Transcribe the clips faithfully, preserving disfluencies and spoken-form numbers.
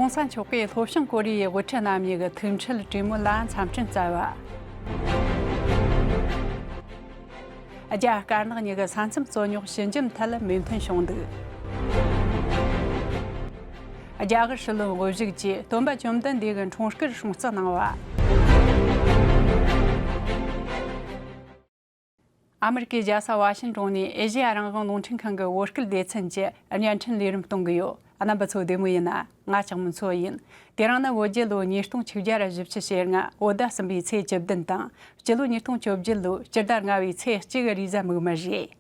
༸གོང་ས་མཆོག་གིས་ལྷོ་བྱང་ཀོ་རི་ཡའི་དབུ་ཁྲིད་རྣམ་གཉིས་ཀྱི་ཐུག་འཕྲད་གྲོས་མོལ་ལ་འཚམས་འཕྲིན་སྩལ་བ། རྒྱ་དཀར་ནག་གཉིས་ཀྱི་ས་མཚམས་རྩོད་རྙོག་ཞི་འཇམ་ཐད་མོས་མཐུན་བྱུང་འདུག་རྒྱ་གར་སྲིད་བློན་དབུ་བཞུགས་ཀྱིས་སྟོན་པ་བཅོམ་ལྡན་འདས་ཀྱི་འཁྲུངས་སྐར་སྲུང་བརྩི་གནང་བ། ཨ་མི་རི་ཀའི་རྒྱལ་ས་ཝ་ཤིང་ཏོན་ནས་ཨེ་ཤེ་ཡ་རང་དབང་རླུང་འཕྲིན་ཁང་གི་བོད་སྐད་སྡེ་ཚན་གྱི་བརྙན་འཕྲིན་ལས་རིམ་གཏོང་གི་ཡོད། རྣམ་པ་ཚོ་བདེ་མོ་ཡིན་ན། ང་ལྕགས་མོ་མཚོ་ཡིན། དེ་རིང་ནི་བོད་རྒྱལ་ལོ་ཉིས་སྟོང་ཆིག་བརྒྱ་བཞི་བཅུ་ཞེ་ལྔ་བོད་ཟླ་གསུམ་པའི་ཚེས་བཅུ་བདུན་དང་། སྤྱི་ལོ་ཉིས་སྟོང་བཅོ་བརྒྱད་ལོའི་སྤྱི་ཟླ་ལྔ་བའི་ཚེས་གཅིག་གི་རེས་གཟའ་མིག་དམར་རེད།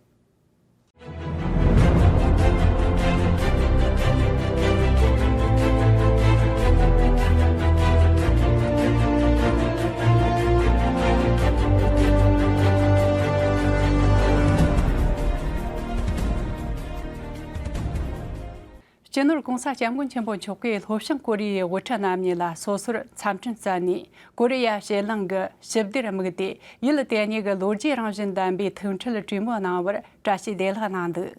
སྤྱི་ནོར་༸གོང་ས་༸སྐྱབས་མགོན་ཆེན་པོ་མཆོག་གིས་ལྷོ་བྱང་ཀོ་རི་ཡའི་དབུ་ཁྲིད་རྣམ་གཉིས་ལ་སོ་སོར་འཚམས་འཕྲིན་སྩལ་ནས། ཀོ་རི་ཡ་ཕྱེད་གླིང་གི་ཞི་བདེར་དམིགས་ཏེ་ཡུལ་དེ་གཉིས་ཀྱི་ལོ་རྒྱུས་རང་བཞིན་ལྡན་པའི་ཐུག་འཕྲད་གྲོས་མོལ་གནང་བར་བཀྲ་ཤིས་བདེ་ལེགས་གནང་འདུག་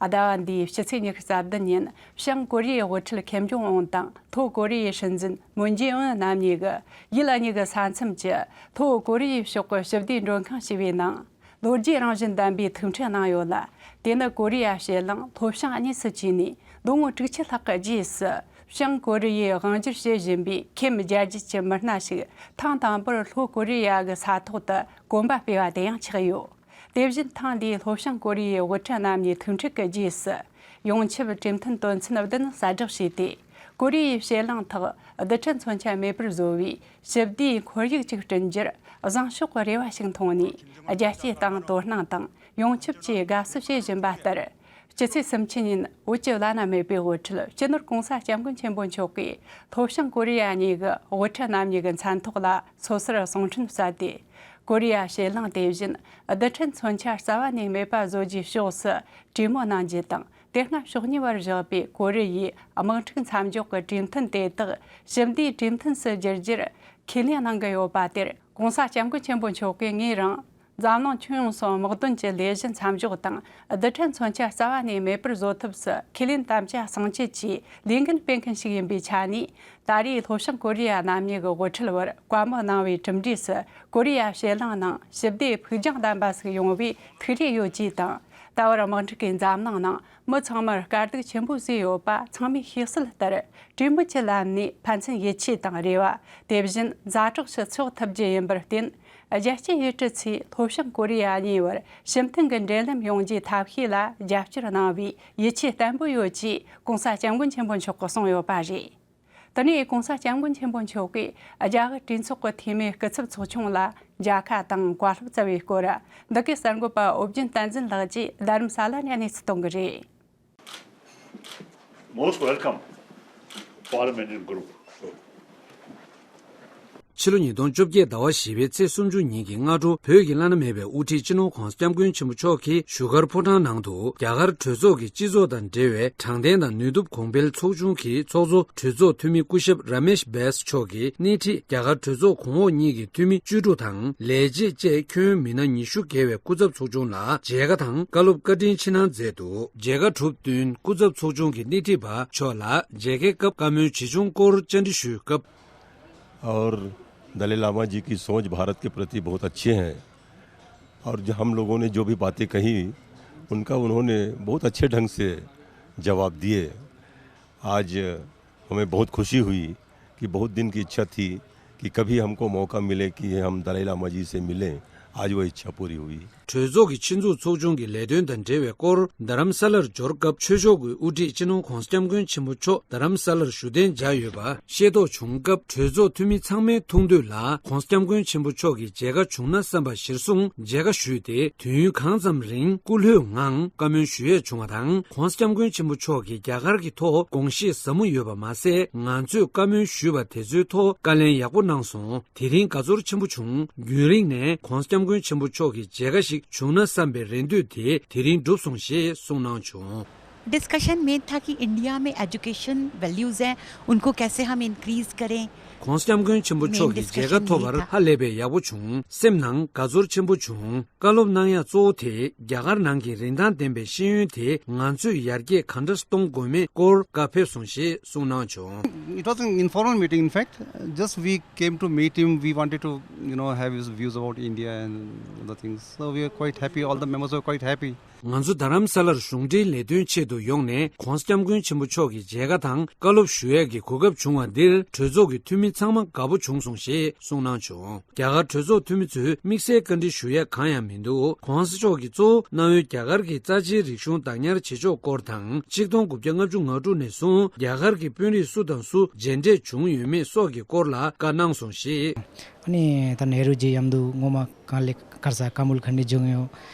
ཟླ་བ་འདིའི་ཕྱི་ཚེས་ཉི་ཤུ་རྩ་བདུན་ཉིན། བྱང་ཀོ་རི་ཡའི་དབུ་ཁྲིད་ཁེམ་ཇོང་ཨུན་དང་ལྷོ་ཀོ་རི་ཡའི་སྲིད་འཛིན་མུན་ཇེ་ཨུན་རྣམ་གཉིས་ཀྱིས་ཡུལ་གཉིས་ཀྱི་ས་མཚམས་ཀྱི་ལྷོ་ཀོ་རི་ཡའི་ཕྱོགས་ཀྱི་ཞི་བདེའི་མགྲོན་ཁང་ཞེས་པའི་ནང་། ལོ་རྒྱུས་རང་བཞིན་ལྡན་པའི་ཐུག་འཕྲད་གནང་ཡོད་ལ། དེ་ནི་ཀོ་རི་ཡ་ཕྱེད་གླིང་ལྷོ་བྱང་གཉིས་སུ་གྱེས་ནས་ལོ་ངོ་དྲུག་ཅུ་ལྷག་གི་རྗེས་སུ། བྱང་ཀོ་རི་ཡས་དབང་སྒྱུར་བྱེད་བཞིན་པའི་ཁེམ་རྒྱལ་རྒྱུད་ཀྱི་མི་སྣ་ཞིག་ཐེངས་དང་པོར་ལྷོ་ཀོ་རི་ཡ་གི་ས་ཐོག་ཏུ་གོམ་པ་སྤོས་པ་དེ་ཡང་ཆགས་ཡོད། དེ་བཞིན་ཐེངས་འདིའི་ལྷོ་བྱང་ཀོ་རི་ཡའི་དབུ་ཁྲིད་རྣམ་གཉིས་ཐུག་འཕྲད་ཀྱི་རྗེས་སུ། ཡོངས་ཁྱབ་གྲོས་མཐུན་དོན་ཚན་བདུན་གསལ་བསྒྲགས་བྱས་ཏེ། ཀོ་རི་ཡའི་ཕྱེད་གླིང་ཐོག་རྡུལ་ཕྲན་མཚོན་ཆ་མེད་པར་བཟོ་བའི་ཞི་བདེའི་ཁོར་ཡུག་ཅིག་བསྐྲུན་རྒྱུར་བཟང་ཕྱོགས་ཀྱི་རེ་བ་ཞིག་མཐོང་ནས། རྒྱལ་སྤྱིའི་སྟེང་དོ་སྣང་དང་ཡོངས་ཁྱབ་ཀྱིས་དགའ་བསུ་བྱེད་བཞིན་པ་ལྟར། སྤྱི་ཚེས་སུམ་ཅུ་ཉིན་བོད་ཀྱི་བླ་ན་མེད་པའི་དབུ་ཁྲིད་སྤྱི་ནོར་༸གོང་ས་༸སྐྱབས་མགོན་ཆེན་པོ་མཆོག་གིས་ལྷོ་བྱང་ཀོ་རི་ཡ་གཉིས་ཀྱི་དབུ་ཁྲིད་རྣམ་གཉིས་ཀྱི་མཚན་ཐོག་ལ་སོ་སོར་གསུང་འཕྲིན་སྩལ་ཏེ། ཀོ་རི་ཡ་ཕྱེད་གླིང་དེ་བཞིན་རྡུལ་ཕྲན་མཚོན་ཆ་རྩ་བ་ནས་མེད་པ་བཟོ་རྒྱུའི་ཕྱོགས་སུ་གྲོས་མོལ་གནང་རྒྱུ་དང་། དེ་སྔ་ཕྱོགས་གཉིས་བར་བཞག་པའི་ཀོ་རི་ཡའི་དམག་འཁྲུག་མཚམས་འཇོག་གི་གྲོས་མཐུན་དེ་དག་ཞི་བདེའི་གྲོས་མཐུན་སུ་བསྒྱུར་རྒྱུར་ཁས་ལེན་གནང་གི་ཡོད་པ་དེར། ༸གོང་ས་༸སྐྱབས་མགོན་ཆེན་པོ་མཆོག་གིས་ངེད་རང་འཛམ་གླིང་ཁྱོན་ཡོངས་སུ་དམག་དོན་གྱི་ལས་གཞི་མཚམས་འཇོག་དང་། རྡུལ་ཕྲན་མཚོན་ཆ་རྩ་བ་ནས་མེད་པར་བཟོ་ཐབས་སུ་ཁས་ལེན་དམ་བཅའ་གཙང་བཅད་ཀྱིས་ལས་འགན་སྤེལ་མཁན་ཞིག་ཡིན་པའི་ཆ་ནས། ད་རེས་ལྷོ་བྱང་ཀོ་རི་ཡ་རྣམ་གཉིས་ཀྱི་དབུ་ཁྲིད་བར་བཀའ་མོལ་གནང་བའི་གྲུབ་འབྲས་སུ། ཀོ་རི་ཡ་ཕྱེད་གླིང་ནང་ཞི་བདེ་ཕུགས་རྒྱང་ལྡན་པ་ཞིག་ཡོང་བའི་ཐུགས་རེ་ཡོད་ཅེས་དང་། ད་བར་དམག་འཁྲུག་གིས་འཛམ་གླིང་ནང་མི་ཚང་མར་དཀའ་སྡུག་ཆེན་པོ་བཟོས་ཡོད་པ་ཚང་མས་ཤེས་གསལ་ལྟར། གྲོས་མོལ་གྱི་ལམ་ནས་ཕན་ཚུན་ཡིད་ཆེས་དང་རེ་བ། དེ་བཞིན་ཛ་དྲག་ཏུ་འཚོགས་ཐུབ་རྒྱུ་ཡིན་པར་བརྟེན། རྒྱལ་སྤྱིའི་ཡུལ་གྲུ་ཚོས་ལྷོ་བྱང་ཀོ་རི་ཡ་གཉིས་བར་ཞི་མཐུན་གྱི་འབྲེལ་ལམ་ཡོང་རྒྱུའི་ཐབས་ཤེས་ལ་རྒྱབ་སྐྱོར་གནང་བའི་ཡིད་ཆེས་བརྟན་པོ་ཡོད་ཅེས་༸གོང་ས་༸སྐྱབས་མགོན་ཆེན་པོ་མཆོག་གིས་གསུངས་ཡོད་པ་རེད། དེ་ནས་༸གོང་ས་༸སྐྱབས་མགོན་ཆེན་པོ་མཆོག་གིས་རྒྱ་གར་གྲོས་ཚོགས་ཀྱི་འཐུས་མིའི་སྐུ་ཚབ་ཚོགས་ཆུང་ལ་མཇལ་ཁ་དང་བཀའ་སློབ་སྩལ་བའི་སྐོར། འདི་གའི་གསར་འགོད་པ་ཨོ་རྒྱན་བསྟན་འཛིན་ལགས་ཀྱིས་རྡ་རམ་ས་ལ་ནས་གནས་ཚུལ་གཏོང་གི་རེད། Most welcome, Parliamentary Group. ཕྱི་ལོ་ཉིས་སྟོང་བཅོ་བརྒྱད་ཟླ་བ་བཞི་པའི་ཚེས་སུམ་ཅུ་ཉིན་གྱི་སྔ་དྲོ། བོད་ཀྱི་བླ་ན་མེད་པའི་དབུ་ཁྲིད་སྤྱི་ནོར་༸གོང་ས་༸སྐྱབས་མགོན་ཆེན་པོ་མཆོག་གིས་བཞུགས་སྒར་ཕོ་བྲང་ནང་དུ། རྒྱ་གར་གྲོས་ཚོགས་ཀྱི་སྤྱི་ཚོགས་དང་འབྲེལ་བའི་དྲང་བདེན་དང་ནུས་སྟོབས་གོང་འཕེལ་ཚོགས་ཆུང་གི་ཚོགས་གཙོ་གྲོས་ཚོགས་འཐུས་མི་སྐུ་ཞབས་ར་མེཤ་བེས་མཆོག་གིས་སྣེ་ཁྲིད། རྒྱ་གར་གྲོས་ཚོགས་གོང་འོག་གཉིས་ཀྱི་འཐུས་མི་བཅུ་དྲུག་དང་། ལས་བྱེད་བཅས་ཁྱོན་མི་སྣ་ཉི་ཤུ་བརྒལ་བའི་སྐུ་ཚབ་ཚོགས་ཆུང་ལ་མཇལ་ཁ་དང་བཀའ་སློབ་བཀའ་དྲིན་ཕྱི་གནང་མཛད་འདུག་མཇལ་ཁ་གྲུབ་བསྟུན། སྐུ་ཚབ་ཚོགས་ཆུང་གི་སྣེ་ཁྲིད་པ་མཆོག་ལ་མཇལ་ཁའི་སྐབས་བཀའ་མོལ་ཇི་བྱུང་སྐོར་བཅར་འདྲི་ཞུས་སྐབས། और दलाई लामा जी की सोच भारत के प्रति बहुत अच्छे हैं और जो हम लोगों ने जो भी बातें कही, उनका उन्होंने बहुत अच्छे ढंग से जवाब दिए। आज हमें बहुत खुशी हुई कि बहुत दिन की इच्छा थी कि कभी हमको मौका मिले कि हम दलाई लामा जी से मिलें। आज वो इच्छा पूरी हुई। གྲོས་ཚོགས་ཀྱི་ཆེད་འཛུགས་ཚོགས་ཆུང་གི་ལས་དོན་དང་འབྲེལ་བའི་སྐོར། རྡ་རམ་ས་ལར་འབྱོར་སྐབས། ཆོས་ཕྱོགས་ཀྱི་དབུ་ཁྲིད་སྤྱི་ནོར་༸གོང་ས་༸སྐྱབས་མགོན་ཆེན་པོ་མཆོག་རྡ་རམ་ས་ལར་བཞུགས་གདན་འཇགས་ཡོད་པ་ཤེས་རྟོགས་བྱུང་སྐབས། གྲོས་ཚོགས་འཐུས་མི་ཚང་མའི་ཐུགས་འདོད་ལ་༸གོང་ས་༸སྐྱབས་མགོན་ཆེན་པོ་མཆོག་གི་མཇལ་ཁ་བྱུང་ན་བསམ་པ་གཞིར་བཟུང་མཇལ་ཁ་ཞུས་ཏེ། དུས་ཡུན་གང་ཙམ་རིང་སྐུ་ལྷོད་ངང་བཀའ་མོལ་ཞུ་ཡས་བྱུང་བ་དང་། ༸གོང་ས་༸སྐྱབས་མགོན་ཆེན་པོ་མཆོག་གིས་རྒྱ་གར་གྱི་ཐོག་དགོངས་བཞེས་ཟབ་མོ་ཡོད་པ་མ་ཟད། ང་ཚོས་བཀའ་མོལ་ཞུས་པ་དེ་ཚོའི་ཐོག་བཀའ་ལན་ཡག་པོ་གནང་སོང་། དེ་རིང་དགའ་ཚོར་ཆེན་པོ་བྱུང་། རྒྱུན་རིང་ནས་༸གོང་ས་༸སྐྱབས་མགོན་ཆེན་པོ་མཆོག་གི་མཇལ་ཁ་ཞིག་བྱུང་ན་བསམ་པའི་རེ་འདུན་དེ་དེ་རིང་འགྲུབ་སོང་ཞེས་གསུངས་གནང་བྱུང་། डिस्कशन मेन था कि इंडिया में एजुकेशन वैल्यूज हैं, उनको कैसे हम इंक्रीज करें। གོང་ས་སྐྱབས་མགོན་ཆེན་པོ་མཆོག་གི་མཛད་དཀའ་ཐོབ་པར་ཧ་ལས་པའི་ཡག་པོ་བྱུང་། སེམས་ནང་དགའ་ཚོར་ཆེན་པོ་བྱུང་། བཀའ་སློབ་གནང་ཡག་གཙོ་བོ་དེ་རྒྱ་གར་ནང་གི་རིན་ཐང་ལྡན་པའི་ཤེས་ཡོན་དེ་ང་ཚོས་ཡར་རྒྱས་ག་འདྲ་གཏོང་དགོས་མེད་སྐོར་བཀའ་ཕེབས་སོང་ཞེས་གསུངས་གནང་བྱུང་། It was an informal meeting, in fact, just we came to meet him, we wanted to, you know, have his views about India and other things, so we are quite happy, all the members were quite happy. ང་ཚོ་རྡ་རམ་ས་ལར་གཞུང་འབྲེལ་ལས་དོན་ཆེད་དུ་ཡོང་ནས་གོང་ས་སྐྱབས་མགོན་ཆེན་པོ་མཆོག་གི་མཇལ་ཁ་དང་བཀའ་སློབ་ཞུ་ཡས་ཀྱི་གོ་སྐབས་བྱུང་བ་འདིར་གྲོས་ཚོགས་ཀྱི་འཐུས་མི་ཚང་མ་དགའ་པོ་བྱུང་སོང་ཞེས་གསུངས་གནང་བྱུང་། རྒྱ་གར་གྲོས་ཚོགས་འཐུས་མི་ཚོས་དམིགས་བསལ་བཀའ་འདྲི་ཞུ་ཡས་གང་ཡང་མི་འདུག་གོང་ས་མཆོག་གིས་གཙོ་བོ་གནའ་བོའི་རྒྱ་གར་གྱི་རྩ་ཆེའི་རིག་གཞུང་བདག་ཉར་བྱེད་ཕྱོགས་སྐོར་དང་། ཆིག་སྟོང་དགུ་བརྒྱ་ལྔ་བཅུ་ང་དྲུག་ནས་བཟུང་རྒྱ་གར་གྱི་དཔོན་རིགས་སུ་དང་སུ་མཇལ་འཕྲད་བྱུང་ཡོད་མེད་སོགས་ཀྱི་སྐོར་ལ་བཀའ་གནང་སོང་ཞེས། ཨ་ནི་ད་ནེ་རུ་རྗེ་མཉམ་དུ་ངོ་མ་གང་ལེགས་གར་ས་ཀ་མུལ་ཁ་ནས་བྱུང་ཡོད།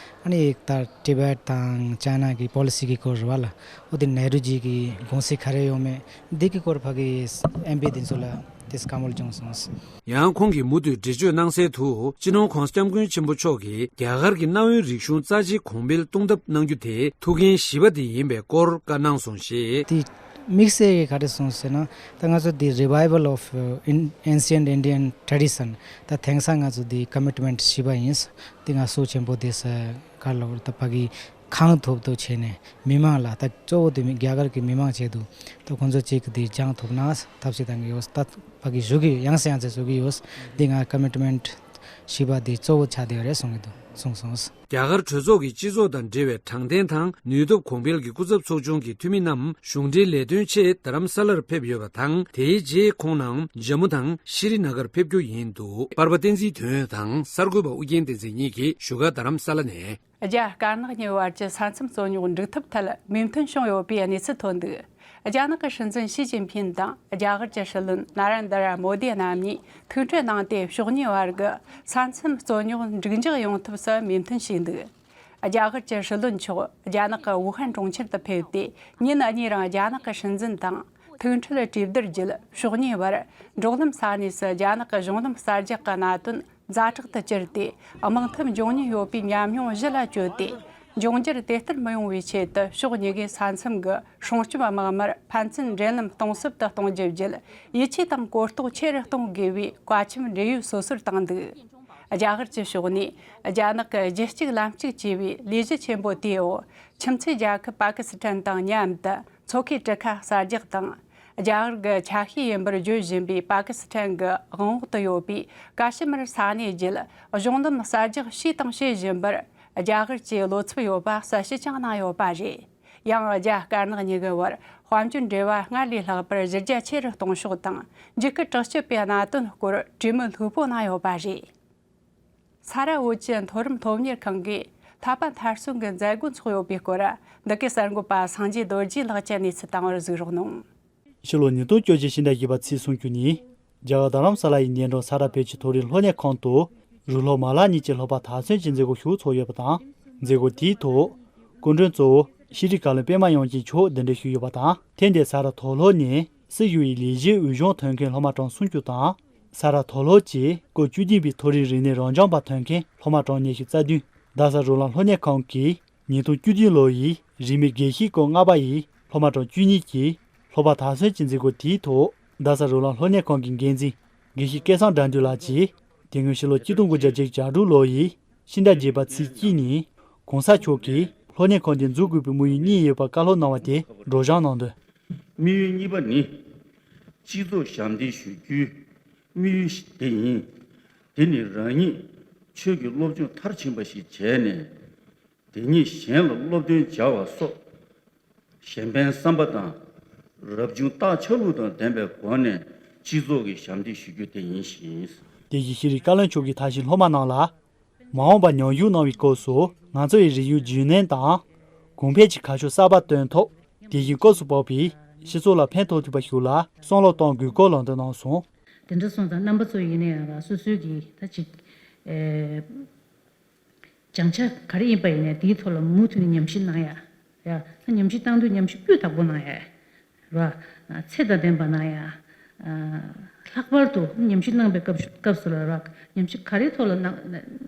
ཨ་ནི་ད་ཊི་བེཊ་དང་ཅའི་ན་གི་པོ་ལི་སི་གི་སྐོར་རེད་བ་ལ། འོ་དེ་ནེ་རུ་རྗེ་གི་དགོངས་གཞི་ག་རེ་ཡོད་མེད་འདི་གི་སྐོར་ཕ་གི་ཨེམ་པི་དེ་ཚོ་ལ་དེ་ཀ་མུལ་བྱུང་སོང་། ཡང་ཁོང་གིས་མུ་མཐུད་འགྲེལ་བརྗོད་གནང་གསལ་དུ། སྤྱི་ནོར་གོང་ས་སྐྱབས་མགོན་ཆེན་པོ་མཆོག་གིས་རྒྱ་གར་གྱི་གནའ་བོའི་རིག་གཞུང་རྩ་ཆེའི་གོང་འཕེལ་གཏོང་ཐབས་གནང་རྒྱུ་དེ་ཐུགས་འགན་བཞི་པ་དེ་ཡིན་པའི་སྐོར་བཀའ་གནང་སོང་ཞེས། དེ་དམིགས་བསལ་གྱི་ག་རེ་གསུངས་ཟེར་ན། ད་ང་ཚོ་འདི་Revival of, uh, in- Ancient Indian Tradition, ད་དེང་སང་ང་ཚོ་འདི་ཀོ་མིཊ་མེནཊ་བཞི་པ་ཡིན། འདི་ང་ཚོ་ཆེན་པོ་དེ་ས་ག་ལ་བར་ད་ཕ་གི་གང་ཐུབ་ཐུབ་བྱས་ནས་མི་མང་ལ་ད་གཙོ་བོ་དེ་མི་རྒྱ་གར་གྱི་མི་མང་ཆེད་དུ་ད་ཁོང་ཚོ་གཅིག་གི་འདི་སྦྱང་ཐུབ་ན་ཐབས་ཤེས་གཏང་གི་ཡོད། ད་ཕ་གི་ཞུ་གི་ཡང་སེ་ཡང་སེ་ཞུ་གི་ཡོད། འདི་ང་ཀོ་མིཊ་མེནཊ་བཞི་པ་འདི་གཙོ་བོ་ཆགས་བསྡད་ཡོད་རེད་གསུང་གི་འདུག་གསུངས་སོང་། རྒྱ་གར་གྲོས་ཚོགས་ཀྱི་སྤྱི་ཚོགས་དང་འབྲེལ་བའི་དྲང་བདེན་དང་ནུས་སྟོབས་གོང་འཕེལ་གྱི་སྐུ་ཚབ་ཚོགས་ཆུང་གི་འཐུས་མི་རྣམས་གཞུང་འབྲེལ་ལས་དོན་ཆེད་རྡ་རམ་ས་ལར་ཕེབས་ཡོད་པ་དང་། དེའི་རྗེས་ཁོང་རྣམས་ཇམ་མུ་དང་ཤི་རི་ན་གར་ཕེབས་རྒྱུ་ཡིན་འདུག་པར་པ་བསྟན་འཛིན་དོན་དང་གསར་འགོད་པ་ཨུ་རྒྱན་བསྟན་འཛིན་གཉིས་ཀྱིས་བཞུགས་སྒར་རྡ་རམ་ས་ལ་ནས། རྒྱ་དཀར་ནག་གཉིས་བར་གྱི་ས་མཚམས་རྩོད་རྙོག་འགྲིག་ཐབས་ཐད་མོས་མཐུན་བྱུང་ཡོད་པའི་གནས་ཚུལ་ཐོན་འདུག་རྒྱ་ནག་གི་སྲིད་འཛིན་ཞི་ཅིན་ཕིན་དང་རྒྱ་གར་གྱི་སྲིད་བློན་ན་རེན་དར་མོ་དི་རྣམ་གཉིས་ཐུག་འཕྲད་གནང་སྟེ། ཕྱོགས་གཉིས་བར་གྱི་ས་མཚམས་རྩོད་རྙོག་འགྲིག་འགྱངས་ཡོང་ཐབས་སུ་མོས་མཐུན་བྱས་འདུག་རྒྱ་གར་གྱི་སྲིད་བློན་མཆོག་རྒྱ་ནག་གི་ཝུ་ཧན་གྲོང་ཁྱེར་དུ་ཕེབས་ཏེ། ཉིན་གཉིས་རིང་རྒྱ་ནག་གི་སྲིད་འཛིན་དང་ཐུག་འཕྲད་གྲོས་བསྡུར་བརྒྱུད། ཕྱོགས་གཉིས་བར་འབྲོག་ལམ་ས་གནས་སུ་རྒྱ་ནག་གི་གཞུང་ལམ་གསར་རྒྱག་གི་གནད་དོན་ཛ་དྲག་ཏུ་གྱུར་ཏེ། དམག་འཐབ་འབྱུང་ཉེན་ཡོད་པའི་ཉམས་མྱོང་གཞི་ལ་བཅོལ་ཏེ། འབྱུང་འགྱུར་དེ་ལྟར་མི་ཡོང་བའི་ཆེད་དུ་ཕྱོགས་གཉིས་ཀས་ས་མཚམས་ཀྱི་སྲུང་སྐྱོབ་དམག་མིར་ཕན་ཚུན་འབྲེལ་ལམ་གཏིང་ཟབ་ཏུ་གཏོང་རྒྱུ་བརྒྱུད། ཡིད་ཆེས་དང་གོ་རྟོགས་ཆེ་རུ་གཏོང་དགོས་པའི་བཀའ་ཁྱབ་འབྲེལ་ཡོད་སོ་སོར་བཏང་འདུག་རྒྱ་གར་གྱི་ཕྱོགས་ནས་རྒྱ་ནག་གི་རྒྱུད་གཅིག་ལམ་གཅིག་ཅེས་པའི་ལས་གཞི་ཆེན་པོ་དེའི་འོག་ཁྱིམ་མཚེས་རྒྱལ་ཁབ་པ་ཀི་སི་ཐན་དང་མཉམ་དུ་མཚོ་ཁའི་གྲུ་ཁ་གསར་རྒྱག་དང་། རྒྱ་གར་གྱི་ཆ་ཤས་ཡིན་པར་བརྗོད་བཞིན་པའི་པ་ཀི་སི་ཐན་གྱི་དབང་འོག་ཏུ་ཡོད་པའི་ཀ་ཤི་མིར་ས་གནས་བརྒྱུད་གཞུང་ལམ་གསར་རྒྱག་བྱས་དང་བྱེད་བཞིན་པར་རྒྱ་གར་གྱི་བློ་འཚབ་ཡོད་པ་གསལ་བཤད་ཀྱང་གནང་ཡོད་པ་རེད། ཡང་རྒྱ་དཀར་ནག་གཉིས་ཀྱི་བར་དཔལ་འབྱོར་འབྲེལ་བ་སྔར་ལས་ལྷག་པར་གཞི་རྒྱ་ཆེ་རུ་གཏོང་ཕྱོགས་དང་འཇིགས་སྐུལ་དྲག་སྤྱོད་པའི་གནད་དོན་སྐོར་གྲོས་མོལ་ལྷུག་པོ་གནང་ཡོད་པ་རེད། ས་ར་བོད་ཀྱི་མཐོ་རིམ་སློབ་གཉེར་ཁང་གིས་ལྷག་པ་མཐར་སོན་གྱི་མཛད་སྒོ་འཚོགས་ཡོད་པའི་སྐོར། འདི་གའི་གསར་འགོད་པ་སངས་རྒྱས་རྡོ་རྗེའི་ལག་ཅན་གནས་ཚུལ་བཏང་བར་གཟིགས་རོགས་གནང་། ཕྱི་ལོ་ཉིས་སྟོང་བཅོ་བརྒྱད་ཕྱི་ཟླ་བཞི་པ་ཚེས་སུམ་ཅུ་ཉིན། རྒྱ་གར་རྡ་རམ་ས་ལ་ཡི་འགྲེམས་སྟོན། ས་ར་བོད་ཀྱི་མཐོ་རིམ་སློབ་གཉེར་ཁང་དུ་རུ་སློབ་མ་ལག་གཉིས་ཀྱི་སློབ་པ་མཐར་སོན་གྱི་མཛད་སྒོ་ཞིག་ཚོགས་ཡོད་པ་དང་། མཛད་སྒོ་དེའི་ཐོག་སྐུ་མགྲོན་གཙོ་བོ་ཤེས་རིག་བཀའ་བློན་པད་མ་དབྱངས་ཅན་མཆོག་གདན་འདྲེན་ཞུས་ཡོད་པ་དང་། ཐེངས་འདིའི་ས་ར་མཐོ་སློབ་ནི་སྲིད་གཞུང་ཡི་ལས་བྱེད་འོས་སྦྱོང་ཐོན་མཁན་སློབ་མ་གྲངས་སུམ་ཅུ་དང་། ས་ར་མཐོ་སློབ་ཀྱི་སྐབས་བཅུ་བདུན་པའི་མཐོ་རིམ་རིག་གནས་རབ་འབྱམས་པ་ཐོན་མཁན་སློབ་མ་གྲངས་ཉི་ཤུ་རྩ་བདུན། རྡ་ས་རོ་ལངས་སློབ་གཉེར་ཁང་གིས་ཉིས་སྟོང་བཅུ་བདུན་ལོ་ཡི་རིན་མེད་དགེ་བཤེས་སྐབས་ལྔ་པ་ཡི་སློབ་མ་གྲངས་བཅུ་གཉིས་ཀྱིས་སློབ་པ་མཐར་སོན་གྱི་མཛད་སྒོ་དེའི་ཐོག་རྡ་ས་རོ་ལངས་སློབ་གཉེར་ཁང་གི་འགན་འཛིན་དགེ་བཤེས་སྐལ་བཟང་དགྲ་འདུལ་ལགས་ཀྱིས། དེ་སྔོན་ཕྱི་ལོ་ཆིག་སྟོང་དགུ་བརྒྱ་བརྒྱད་ཅུ་གྱ་དྲུག་ལོ་ཡི་ཕྱི་ཟླ་བརྒྱད་པ་ཚེས་གཅིག་ཉིན་གོང་ས་མཆོག་གིས་སློབ་གཉེར་ཁང་དེ་འཛུགས་དགོས་པའི་དམིགས་ཡུལ་གཉིས་ཡོད་པ་བཀའ་སློབ་གནང་བ་དེ་སྒྲོག་སྦྱང་གནང་དོན། དམིགས་ཡུལ་གཉིས་པ་ནི། སྤྱི་ཚོགས་ཞབས་འདེགས་ཞུ་རྒྱུའི་དམིགས་ཡུལ་དེ་ཡིན། དེ་ནི་རང་ཉིད་ཆོས་ཀྱི་སློབ་སྦྱོང་མཐར་ཕྱིན་པ་ཞིག་བྱས་ནས། དེ་ཉིད་གཞན་ལ་སློབ་སྟོན་བྱ་བ་སོགས། གཞན་ཕན་བསམ་པ་དང་། རབ་བྱུང་རྟགས་ཆ་ལུགས་དང་ལྡན་པའི་སྒོ་ནས་སྤྱི་ཚོགས་ཀྱི་ཞབས་འདེགས་ཞུ་རྒྱུ་དེ་ཡིན་ཞིང་། དེ་བཞིན་ཤེས་རིག་བཀའ་བློན་མཆོག་གིས་ད་བཞིན་སློབ་མ་རྣམས་ལ། མ་འོངས་པར་ཉམས་ཞིབ་གནང་བའི་སྐབས་སུ་ང་ཚོ་ཡི་རིག་གཞུང་རྒྱུན་གནས་དང་། གོང་འཕེལ་གྱི་ཁ་ཕྱོགས་གསར་པ་སྟོན་ཐབས། དེ་བཞིན་སྐབས་སུ་བབས་པའི་སྤྱི་ཚོགས་ལ་ཕན་ཐོགས་ཐུབ་པ་ཞིག་ལ་བསམ་བློ་གཏོང་དགོས་སྐོར་ལམ་སྟོན་གནང་སོང་། དེ་འདྲ་སོང་ཙང་རྣམ་པ་ཚོ་ཡིན་ན་ཡང་ར་སོ་སོའི་གི་ད་ཅིག་ཨེ། སྦྱང་བྱ་ག་རེ་ཡིན་པ་ཡིན་ནའི་དེའི་ཐོག་ལ་མུ་མཐུད་ནས་ཉམས་ཞིབ་གནང་ཡ། ཡ། ད་ཉམས་ཞིབ་བཏང་དུས་ཉམས་ཞིབ་སྤུས་དག་པོ་གནང་ཡ། ར། ཚད་དང་ལྡན་པ་གནང་ཡ། ལྷག་པར་དུ་ཉམས་ཞིབ་གནང་པའི་སྐབས་སྐབས་སུ་ལ་ར། ཉམས་ཞིབ་ག་རེའི་ཐོག་ལ་གནང་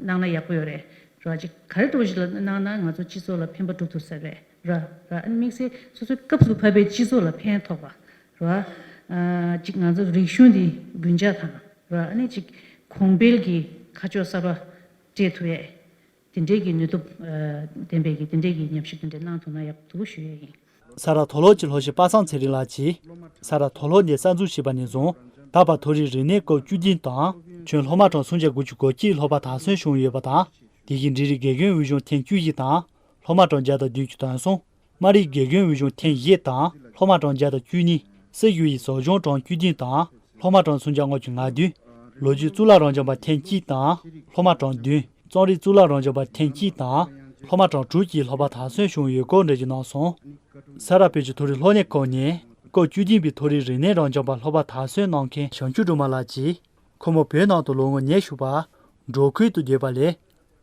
གནང་ན་ཡག་པོ་ཡོད་རེད། ར། ཅིག་ག་རེ་འདྲ་བོ་ཞིག་ལ་གནང་ན་ང་ཚོ་སྤྱི་ཚོགས་ལ་ཕན་པ་སྒྲུབ་ཐུབ་ས་རེད། ར་ར་ཨ་ནི་དམིགས་བསལ་སོ་སོའི་སྐབས་སུ་བབས་པའི་སྤྱི་ཚོགས་ལ་ཕན་ཐོགས་པ་ར། ཨ་ཅིག་ང་ཚོ་རིག་གཞུང་འདི་རྒྱུན་འཇགས་དང་ར། ཨ་ནི་ཅིག་གོང་འཕེལ་གྱི་ཁ་ཕྱོགས་གསར་པ་སྤྲད་ཐུབ་ཡས། དེ་འདྲའི་གི་ནུས་སྟོབས་ཨ་ལྡན་པའི་གི་དེ་འདྲའི་གི་ཉམས་ཞིབ་དེ་འདྲ་གནང་ཐུབ་ན་ཡག་པོ་འདུག་ཞུ་ཡས་ཡིན། ས་རཱ་མཐོ་སློབ་ཀྱི་སློབ་སྤྱི་པ་སངས་ཚེ་རིང་ལགས་ཀྱིས། ས་རཱ་མཐོ་སློབ་འདི་གསར་འཛུགས་བྱས་པ་ནས་བཟུང་ད་བར་མཐོ་རིམ་རིག་གནས་སྐོར་བཅུ་བདུན་དང་། ཁྱོན་སློབ་མ་གྲངས་སུམ་བརྒྱ་དགུ་བཅུ་གོ་གཅིག་སློབ་པ་དར་སྲོལ་བྱུང་ཡོད་པ་དང་། དེ་བཞིན་འབྲིང་རིམ་དགེ་རྒན་དབུས་གཞུང་ཐེངས་བཅུ་བཞི་དང་། སློབ་མ་གྲངས་བརྒྱ་དང་བདུན་ཅུ་དོན་གསུམ། དམའ་རིམ་དགེ་རྒན་དབུས་གཞུང་ཐེངས་བཞི་དང་། སློབ་མ་གྲངས་བརྒྱ་དང་བཅུ་གཉིས། སྲིད་ཞུ་ཡི་ཟབ་སྦྱོང་གྲངས་བཅུ་བདུན་དང་། སློབ་མ་གྲངས་སུམ་བརྒྱ་ལྔ་བཅུ་ང་བདུན། ལོ་རྒྱུས་གཙུག་ལག་རབ་འབྱམས་པ་ཐེངས་གཅིག་དང་། སློབ་མ་གྲངས་བདུན། རྩོམ་རིག་གཙུག་ལག་རབ་འབྱམས་པ་ཐེངས་གཅིག་དང་། སློབ་མ་གྲངས་དྲུག་གིས་སློབ་པ་དར་སྲོལ་བྱུང་ཡོད་སྐོར་འགྲེལ་བརྗོད་གནང་སོང་། ས་རཱ་བོད་ཀྱི་མཐོ་རིམ་སློབ་གཉེར་ཁང་ནས་སྐོར་བཅུ་བདུན་པའི་མཐོ་རིམ་རིག་གནས་རབ་འབྱམས་པ་སློབ་པ་དར་སྲོལ་གནང་མཁན་བྱང་ཆུབ་སྒྲོལ་མ་ལགས་ཀྱིས། ཁོ་མོ་བོད་ནང་དུ་ལོ་ངོ་ཉེར་ཞུ་བར་འབྲོག་ཁུལ་དུ་བསྡད་པ་ལས།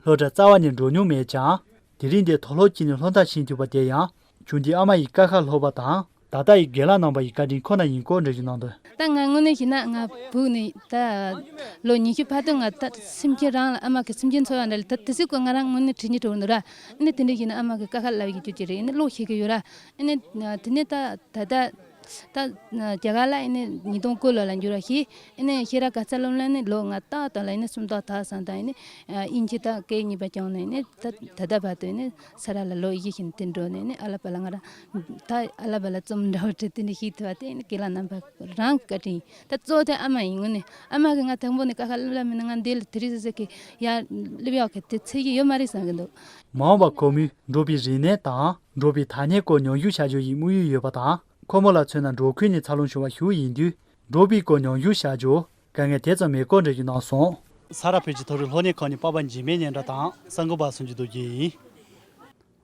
སློབ་གྲྭ་རྩ་བ་ནས་འགྲོ་མྱོང་མེད་ཀྱང་། དེ་རིང་འདིར་མཐོ་སློབ་ཅིག་ནས་སློབ་མཐར་ཕྱིན་ཐུབ་པ་དེ་ཡང་། ཆུང་དུས་ཨ་མ་ཡི་ཀ་ཁ་སློབ་པ་དང་། ད་ལྟ་ཡི་རྒན་ལགས་རྣམ་པ་ཡི་བཀའ་དྲིན་ཁོ་ན་ཡིན་སྐོར་འགྲེལ་བརྗོད་གནང་དོན། ད་ང་དངོས་གནས་བཤད་ན་ང་བུ་ནི་ད་ལོ་ཉི་ཤུ་ཕར་ཐོན། ང་ད་སེམས་ཅན་རང་ལ་ཨ་མ་གི་སེམས་ཅན་འཚོ་བ་འདྲ་ལ་ད་དེ་སྲིད་ཀོ་ང་རང་དངོས་གནས་དྲིན་གྱི་བྲོ་བ་འདུག་ར། ཨ་ནི་དེ་འདྲ་བཤད་ན་ཨ་མ་གི་ཀ་ཁ་ལབ་ཡི་རྒྱུ་ཅི་རེད། ཨ་ནི་ཀློག་ཤེས་གི་ཡོད་ར། ཨ་ནི་དེ་ནས་ད་ད་ལྟ། ད་རྒྱ་གར་ལ་ཨེ་ནས་ཉིས་སྟོང་བཅུ་ལོ་ལ་འགྱུར་བ་ཤེས། ཨེ་ནས་ཤེས་རབ་ག་ས་ལོམ་ལ་ནི་ལོ་ལྔ་ཏག་ཏག་ལ་ཨེ་ནས་སུམ་ཏོག་ཐག་སང་དང་ཨེ་ནས་དབྱིན་ཇི་དང་སྐད་གཉིས་པ་སྦྱངས་ནས་ཨེ་ནས་ད་ད་ལྟ་བར་དུ་ཨེ་ནས་ས་རཱ་ལ་ལོ་བཞི་བཞིན་དེ་འགྲོ་ནས་ཨེ་ནས་ཨ་ལ་པ་ལ་ང་རང་ད་ཨ་ལ་པ་ལ་རྩོམ་འདྲ་བོ་བྲིས་དེ་ནས་ཤེས་ཐུབ་པ་དེ་ཨེ་ནས་རྒན་ལགས་རྣམ་པ་རང་གི་བཀའ་དྲིན་ཡིན། ད་གཙོ་བོ་དེ་ཨ་མ་ཡིན། དངོས་གནས་ཨ་མ་གིས་ང་དང་པོ་ནས་ཀ་ཁ་ལབ་ལབ་མིན་ན་ང་འདི་ལ་དེ་རིང་ཟེར་ཟེར་གི་ཡར་སླེབས་ཡག་གི་དེ་ཚེ་གི་ཡོད་མ་རེད་བསམ་གི་འདུག་མ་འོངས་པར་ཁོ་མོས་འབྲོག་པའི་རིག་གནས་དང་འབྲོག་པའི་ཐ་སྙད་སྐོར་ཉམས་ཞིབ་བྱ་རྒྱུ་ཡི་དམིགས་ཡུལ་ཡོད་པ་དང་། ཁོ་མོ་ལ་མཚོན་ན་འབྲོག་ཁུལ་ནས་འཚར་ལོངས་བྱུང་བ་ཞིག་ཡིན་དུས། འབྲོག་པའི་སྐོར་ཉམས་ཞིབ་བྱ་རྒྱུར་དཀའ་ངལ་དེ་ཙམ་མེད་སྐོར་འགྲེལ་བརྗོད་གནང་སོང་། ས་རཱ་བོད་ཀྱི་མཐོ་རིམ་སློབ་གཉེར་ཁང་ནས་པ་པ་འཇིགས་མེད་སྙན་གྲགས་དང་གསར་འགོད་པ་སུམ་ཅུ་རྡོ་རྗེ་ཡིན།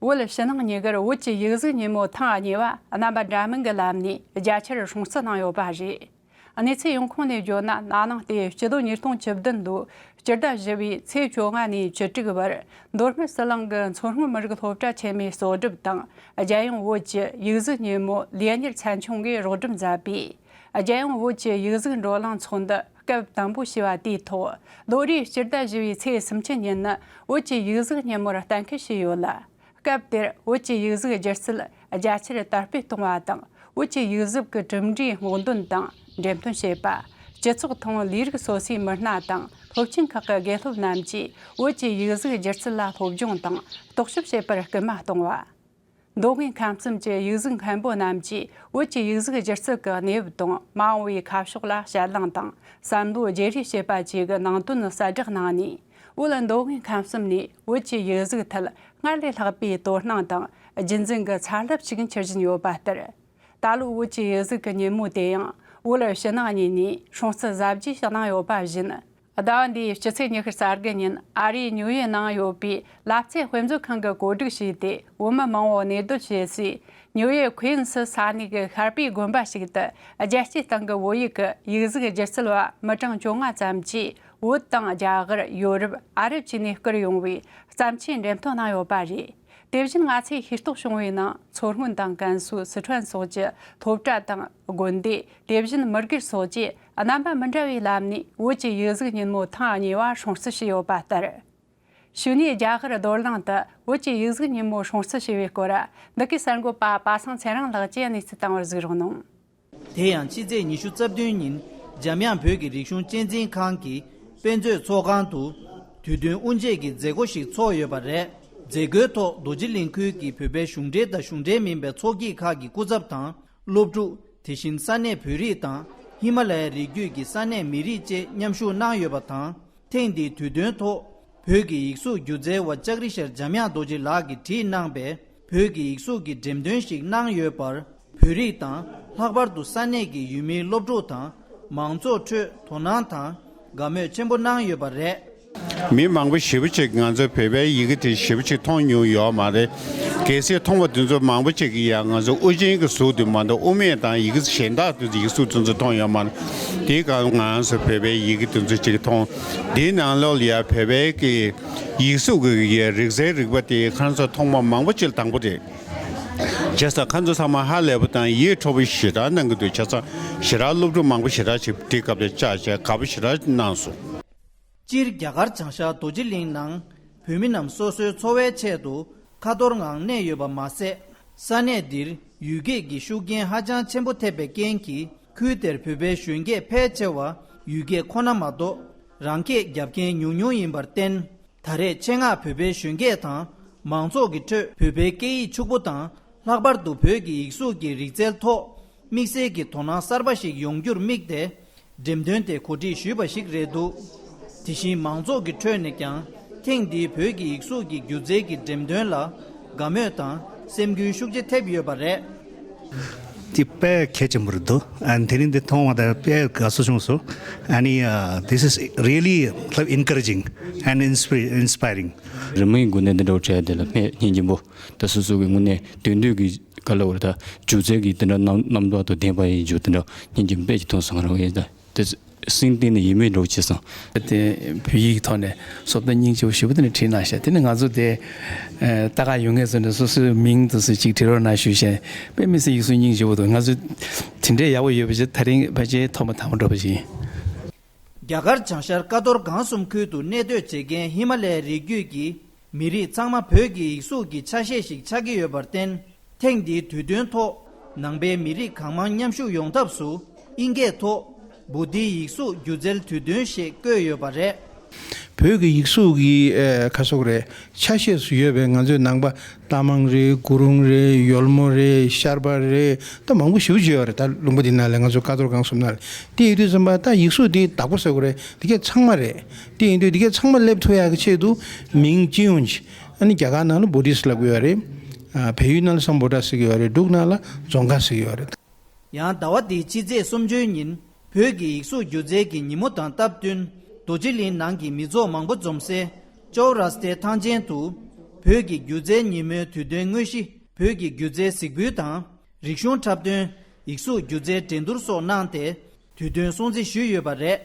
བོད་ཕྱི་ནང་གཉིས་ཀར་བོད་ཀྱི་ཡིག་གཟུགས་ཉིན་མོ་ཐེངས་གཉིས་པ་རྣམ་པ་འདྲ་མིན་གྱི་ལམ་ནས་རྒྱ་ཆེར་སྲུང་བརྩི་གནང་ཡོད་པ་རེད། གནས་ཚུལ་ཡོང་ཁུངས་ནས་བརྗོད་ན། ན་ནིང་སྟེ་སྤྱི་ལོ་ཉིས་སྟོང་བཅུ་བདུན་ལོའི་སྤྱི་ཟླ་བཞི་པའི་ཚེས་བཅོ་ལྔ་ནས་བཅུ་དྲུག་བར་མདོ་སྨད་ཟི་ལིང་གི་མཚོ་སྔོན་མི་རིགས་སློབ་གྲྭ་ཆེན་མོའི་གཙོ་སྒྲུབ་དང་། རྒྱལ་ཡོངས་བོད་ཀྱི་ཡིག་གཟུགས་ཉིན་མོ་ལས་གཉེར་ཚན་ཆུང་གིས་རོགས་སྒྲུབ་མཛད་པའི་རྒྱལ་ཡོངས་བོད་ཀྱི་ཡིག་གཟུགས་བགྲོ་གླེང་ཚོགས་འདུ་སྐབས་དང་པོ་ཞེས་པ་དེའི་ཐོག་ལོ་རེའི་སྤྱི་ཟླ་བཞི་པའི་ཚེས་སུམ་ཅུ་ཉིན་ནི་བོད་ཀྱི་ཡིག་གཟུགས་ཉིན་མོར་གཏན་འཁེལ་བྱས་ཡོད་ལ། སྐབས་དེར་བོད་ཀྱི་ཡིག་གཟུགས་སྒྱུ་རྩལ་རྒྱ་ཆེར་དར་སྤེལ་གཏོང་བ་དང་། བོད་ཀྱི་ཡིག་གཟུགས་ཀྱི་གྲུབ་འབྲས་སྔོག་འདོན་དང་འགྲེམས་སྟོན་བྱེད་པ། སྤྱི་ཚོགས་དང་ལས་རིགས་སོ་སོའི་མི་སྣ་དང་སློབ་ཆེན་ཁག་གི་དགེ་སློབ་རྣམས་ཀྱིས་བོད་ཀྱི་ཡིག་གཟུགས་སྒྱུ་རྩལ་ལ་སློབ་སྦྱོང་དང་རྟོག་ཞིབ་བྱེད་པར་སྐུལ་མ་གཏོང་བ། མདོ་དབུས་ཁམས་གསུམ་གྱི་ཡིག་གཟུགས་མཁན་པོ་རྣམས་ཀྱིས་བོད་ཀྱི་ཡིག་གཟུགས་སྒྱུ་རྩལ་གྱི་གནས་བབ་དང་མ་འོངས་པའི་ཁ་ཕྱོགས་ལ་དཔྱད་གླེང་དང་བསམ་བློ་བརྗེ་རེས་བྱེད་པ་བཅས་ཀྱི་ནང་དོན་གསལ་བསྒྲགས་གནང་ནས། བོད་མདོ་དབུས་ཁམས་གསུམ་ནས་བོད་ཀྱི་ཡིག་གཟུགས་ཐད་སྔར་ལས་ལྷག་པའི་དོ་སྣང་དང་རྒྱུན་འཛིན་གྱི་ཚ་རླབས་ཤིག་འཁྱེར་བཞིན་ཡོད་པ་ལྟར། ད་ལོའི་བོད་ཀྱི་ཡིག་གཟུགས་ཀྱི་ཉིན་མོ་དེ་ཡང་བོད་ཕྱི་ནང་གཉིས་ནས་སྲུང་བརྩི་གཟབ་རྒྱས་གནང་ཡོད་པ་བཞིན། ཟླ་བ་འདིའི་སྤྱི་ཚེས་ཉི་ཤུ་རྩ་དགུ་ཉིན་ཨ་རིའི་ཉུའུ་ཡོག་ནང་ཡོད་པའི་ལབ་ཙེ་དཔེ་མཛོད་ཁང་གིས་གོ་སྒྲིག་བྱས་ཏེ། བོད་མི་མང་བོ་གནས་སྡོད་བྱེད་སའི་ཉུའུ་ཡོག་ཁུའིན་སི་ས་གནས་ཀྱི་ཤར་པའི་དགོན་པ་ཞིག་ཏུ། རྒྱལ་སྤྱིའི་སྟེང་གི་བོད་ཡིག་གི་ཡིག་གཟུགས་སྒྱུ་རྩལ་བ་མི་གྲངས་བཅོ་ལྔ་ཙམ་གྱིས། བོད་དང་རྒྱ་གར། ཡོ་རོབ། ཨ་རབ་བཅས་ནས་བསྐུར་ཡོང་བའི་བརྩམས་ཆོས་འགྲེམས་སྟོན་གནང་ཡོད་པ་རེད། དེ་བཞིན་ང་ཚོས་ཤེས་རྟོགས་བྱུང་བའི་ནང་། མཚོ་སྔོན་དང་ཀན་སུའུ། སི་ཁྲོན་སོགས་ཀྱི་སློབ་གྲྭ་དང་དགོན་སྡེ། དེ་བཞིན་མི་སྒེར་སོགས་ཀྱིས་རྣམ་པ་མི་འདྲ་བའི་ལམ་ནས་བོད་ཀྱི་ཡིག་གཟུགས་ཉིན་མོ་ཐེངས་གཉིས་པ་སྲུང་བརྩི་བྱས་ཡོད་པ་ལྟར། གཞུག་ནས་རྒྱ་གར་རྡོར་གླིང་དུ་བོད་ཀྱི་ཡིག་གཟུགས་ཉིན་མོ་སྲུང་བརྩི་བྱས་པའི་སྐོར། འདི་གའི་གསར་འགོད་པ་པ་སངས་ཚེ་རིང་ལགས་ཀྱིས་གནས་ཚུལ་བཏང་བར་གཟིགས་རོགས་གནང་། དེ་ཡང་ཕྱི་ཚེས་ཉི་ཤུ་རྩ་བདུན་ཉིན་འཇམ་དབྱངས་བོད་ཀྱི་རིག་གཞུང་གཅེས་འཛིན་ཁང་གི་དཔེ་མཛོད་ཚོགས་ཁང་དུ་དུས་སྟོན་དབུ་འབྱེད་ཀྱི་མཛད་སྒོ་ཞིག་ཚོགས་ཡོད་པ་རེད། མཛད་སྒོའི་ཐོག་རྡོ་རྗེ་གླིང་ཁུལ་གྱི་བོད་པའི་གཞུང་འབྲེལ་དང་གཞུང་འབྲེལ་མིན་པའི་ཚོགས་སྐྱིད་ཁག་གི་སྐུ་ཚབ་དང་། སློབ་ཕྲུག་དེ་བཞིན་ས་གནས་བོད་རིགས་དང་ཧི་མ་ལ་ཡའི་རི་རྒྱུད་ཀྱི་ས་གནས་མི་རིགས་བཅས་མཉམ་ཞུགས་གནང་ཡོད་པ་དང་། ཐེངས་འདིའི་དུས་སྟོན་ཐོག་བོད་ཀྱི་ཡིག་གཟུགས་སྒྱུ་རྩལ་བ་ལྕགས་རི་ཤར་འཇམ་དབྱངས་རྡོ་རྗེ་ལགས་ཀྱིས་བྲིས་གནང་པའི་བོད་ཀྱི་ཡིག་གཟུགས་ཀྱི་འགྲེམས་སྟོན་ཞིག་གནང་ཡོད་པར། བོད་རིགས་དང་ལྷག་པར་དུ་ས་གནས་ཀྱི་ཡུལ་མིའི་སློབ་ཕྲུག་དང་མང་ཚོགས་ཁྲོད་དོ་སྣང་དང་དགའ་མོས་ཆེན་པོ་གནང་ཡོད་པ་རེད། མི་མང་པོ་ཞེ་པོ་ཅིག་ང་ཚོའི་བོད་པའི་ཡི་གེ་དེ་ཞེ་པོ་ཅིག་མཐོང་མྱོང་ཡོད་མ་རེད། གལ་སྲིད་མཐོང་བ་དེ་ཚོ་མང་པོ་ཅིག་གིས་ཡང་ང་ཚོ་དབུ་ཅན་གྱི་གཟུགས་དེ་མ་གཏོགས་དབུ་མེད་དང་ཡི་གེ་གཞན་དག་དེ་ཚོ་ཡིག་གཟུགས་དེ་ཚོ་མཐོང་ཡོད་མ་རེད། དེའི་སྒང་ང་ཚོ་བོད་པའི་ཡི་གེ་དེ་ཚོ་ཅིག་མཐོང་། དེའི་ནང་ལོགས་ལ་ཡང་བོད་པའི་གི་ཡིག་གཟུགས་ཀྱི་རིག་རྩལ་རིག་པ་དེ་ཁོང་ཚོ་མཐོང་མ་མང་པོ་ཅིག་དང་པོ་རེད། བྱས་ཙང་ཁོང་ཚོ་ཚང་མ་ཧ་ལས་པ་དང་ཡིད་འཕྲོག་པ་ཞེ་དྲག་གནང་གི་འདུག་བྱས་ཙང་ཞེ་དྲག་སློབ་ཕྲུག་མང་པོ་ཞེ་དྲག་ཅིག་དེ་སྐབས་དེ་བཅར་བྱས་དགའ་པོ་ཞེ་དྲག་གནང་སོང་། སྤྱིར་རྒྱ་གར་བྱང་ཤར་རྡོ་རྗེ་གླིང་ནང་བོད་མི་རྣམས་སོ་སོའི་འཚོ་བའི་ཆེད་དུ་ཁ་ཐོར་ངང་གནས་ཡོད་པ་མ་ཟད། ས་གནས་འདིར་ཡུལ་སྐད་ཀྱི་ཤུགས་རྐྱེན་ཧ་ཅང་ཆེན་པོ་ཐེབས་པའི་རྐྱེན་གྱིས། ཁུལ་དེར་བོད་པའི་གཞོན་སྐྱེས་ཕལ་ཆེ་བ་ཡུལ་སྐད་ཁོ་ན་མ་གཏོགས་རང་སྐད་རྒྱབ་མཁན་ཉུང་ཉུང་ཡིན་པར་བརྟེན། ད་རེས་ཆེད་མངགས་བོད་པའི་གཞོན་སྐྱེས་དང་། མང་ཚོགས་ཀྱི་ཁྲོད་བོད་པའི་སྐད་ཡིག་ཕྱུག་པོ་དང་། ལྷག་པར་དུ་བོད་ཀྱི་ཡིག་གཟུགས་ཀྱི་རིག་རྩལ་ཐོག་དམིགས་བསལ་གྱི་དོ་སྣང་གསར་པ་ཞིག་ཡོང་རྒྱུར་དམིགས་ཏེ། འགྲེམས་སྟོན་དེ་གོ་སྒྲིག་ཞུས་པ་ཞིག་རེད་འདུག་དེ་བཞིན་མང་ཚོགས་ཀྱི་ཁྲོད་ནས་ཀྱང་ཐེངས་འདིའི་བོད་ཀྱི་ཡིག་གཟུགས་ཀྱི་སྒྱུ་རྩལ་གྱི་འགྲེམས་སྟོན་ལ་དགའ་མོས་དང་སེམས་འགུལ་ཤུགས་ཆེ་ཐེབས་ཡོད་པ་རེད། འདི་དཔེ་གལ་ཆེན་པོ་རེད་འདུག་ཨ་ནི་དེ་རིང་འདི་མཐོང་བ་དང་དཔེ་དགའ་བསུ་བྱུང་སོང་། ཨ་ནི་uh, this is really like encouraging and inspir- inspiring. རི་མོའི་སྒོ་ནས་འདི་འདྲ་བྱས་དེ་ལ་སྨན་སྙིང་རྗེ་པོ། ད་སོ་སོ་གི་དངོས་གནས་དོན་དུ་གི་ག་ལ་བར་ད་སྒྱུ་རྩལ་གྱི་དེ་འདྲ་རྣམ་རྣམ་དག་དང་ལྡན་པ་ཡིན་རྒྱུ་དེ་འདྲ་སྙིང་རྗེ་དཔེ་ཅིག་མཐོང་སོང་ང་རང་ཡིན་ད་དེ། སེམས་གཏིང་ནས་ཡིད་མོས་འདྲ་བོ་བྱས་སོང་། དེ་བོད་ཡིག་ཐོག་ནས་སོབ་ཏུ་སྙིང་རྗེ་པོ་ཞེ་པོ་དེ་ནས་བྲིས་གནང་ཤག་དེ་ནས་ང་ཚོ་དེ་ལྟ་ག་ཡོང་མཁན་ཚོ་ནས་སོ་སོའི་མིང་དུ་སུ་ཅིག་བྲིས་རོགས་གནང་ཞུས་ཤག་དཔེ་མི་སྲིད་ཡིག་གཟུགས་སྙིང་རྗེ་པོ་འདུག་ང་ཚོ་དེ་འདྲའི་ཡག་པོ་ཡོད་པ་ཞིག་ད་རིང་ཕལ་ཆེར་ཐོག་མ་དང་པོ་འགྲོ་པ་ཞིག་ཡིན། རྒྱ་གར་བྱང་ཤར་ཀ་རྡོར་སྒང་གསུམ་ཁུལ་དུ་གནས་སྡོད་བྱེད་མཁན་ཧི་མ་ལའི་རི་རྒྱུད་ཀྱི་མི་རིགས་ཚང་མ་བོད་ཀྱི་ཡིག་གཟུགས་ཀྱི་ཆ་ཤས་ཤིག་ཆགས་ཀྱི་ཡོད་པར་བརྟེན། ཐེངས་འདིའི་དུས་སྟོན་ཐོག་ནང་པའི་མི་རིགས་གང་མང་མཉམ་ཞུགས་ཡོང་ཐབས་སུ་ཨིན་སྐད་ཐོག་བོ་དྷིའི་ཡིག་གཟུགས་སྒྱུ་རྩལ་དུས་སྟོན་ཞེས་བཀོད་ཡོད་པ་རེད། བོད་ཀྱི་ཡིག་གཟུགས་ཀྱི་ཨ་ཁ་སོག་རེད་ཆ་ཤས་སུ་ཡོད་པའི་ང་ཚོའི་ནང་པ་རྟ་མང་རེད། གུ་རུང་རེད། ཡོལ་མོ་རེད། ཤར་པ་རེད། ད་མང་པོ་ཞེ་པོ་ཅིག་ཡོད་རེད། ད་ལུང་པ་འདི་ནང་ལ་ང་ཚོ་ཀ་རྡོར་སྒང་གསུམ་ནང་ལ་དེ་ཡིན་དུས་ཙམ་པ་ད་ཡིག་གཟུགས་འདི་བདག་པོ་ཟེར་དགོས་རེད། འདི་གས་ཚང་མ་རེད། དེ་ཡིན་དུས་འདི་གས་ཚང་མ་སླེབས་ཐུབ་ཡག་གི་ཆེད་དུ་མིང་སྤྱི་ཡོངས་ཀྱི་ཨ་ནི་རྒྱ་གར་ནང་ལ་བོ་དྷིསི་ལབ་ཀྱི་ཡོད་རེད། ཨ་བལ་ཡུལ་ནང་ལ་སམ་བྷོ་ཊ་ཟེར་གྱི་ཡོད་རེད། འབྲུག་ནང་ལ་རྫོང་དཀར་ཟེར་གྱི་ཡོད་རེད། ཡང་ཟླ་བ་འདིའི་ཕྱི་ཚེས་སུམ་ཅུའི་ཉིན་བོད་ཀྱི་ཡིག་གཟུགས་སྒྱུ་རྩལ་གྱི་ཉིན་མོ་དང་སྟབས་བསྟུན་རྡོ་རྗེ་གླིང་ནང་གི་མི་ཚོགས་མང་པོ་འཛོམས་སའི་ཅོའུ་ར་སྟའི་ཐང་ཆེན་དུ་བོད་ཀྱི་སྒྱུ་རྩལ་ཉིན་མོའི་དུས་སྟོན་དངོས་གཞི་བོད་ཀྱི་སྒྱུ་རྩལ་གཟིགས་འབུལ་དང་རིག་གཞུང་འཁྲབ་སྟོན། ཡིག་གཟུགས་སྒྱུ་རྩལ་འགྲན་བསྡུར་སོགས་གནང་སྟེ་དུས་སྟོན་སྲུང་བརྩི་ཞུས་ཡོད་པ་རེད།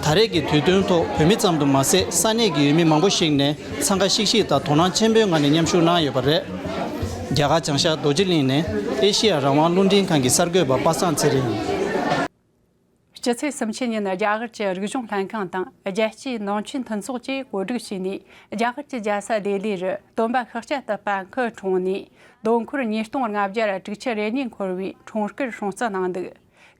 ད་རེས་ཀྱི་དུས་སྟོན་ཐོག་བོད་མི་ཙམ་དུ་མ་ཟད་ས་གནས་ཀྱི་ཡུལ་མི་མང་པོ་ཞིག་ནས་འཚང་ཁ་ཤིག་ཤིག་དང་དོ་སྣང་ཆེན་པོའི་ངང་ནས་མཉམ་ཞུགས་གནང་ཡོད་པ་རེད། རྒྱ་གར་བྱང་ཤར་རྡོ་རྗེ་གླིང་ནས་ཨེ་ཤེ་ཡ་རང་དབང་རླུང་འཕྲིན་ཁང་གི་གསར་འགོད་པ་པ་སངས་ཚེ་རིང་ཡིན། སྤྱི་ཚེས་སུམ་ཅུ་ཉིན་རྒྱ་གར་གྱི་རིག་གཞུང་ལྷན་ཁང་དང་རྒྱལ་སྤྱིའི་ནང་ཆོས་མཐུན་ཚོགས་ཀྱིས་གོ་སྒྲིག་བྱས་ནས་རྒྱ་གར་གྱི་རྒྱལ་ས་ལྡི་ལི་རུ་སྟོན་པ་ཤཱཀྱ་ཐུབ་པ་སྐུ་འཁྲུངས་ནས་དོན་འཁོར་ཉིས་སྟོང་ལྔ་བརྒྱ་དྲུག་ཅུ་རེ་གཉིས་འཁོར་བའི་འཁྲུངས་སྐར་སྲུང་བརྩི་གནང་འདུག་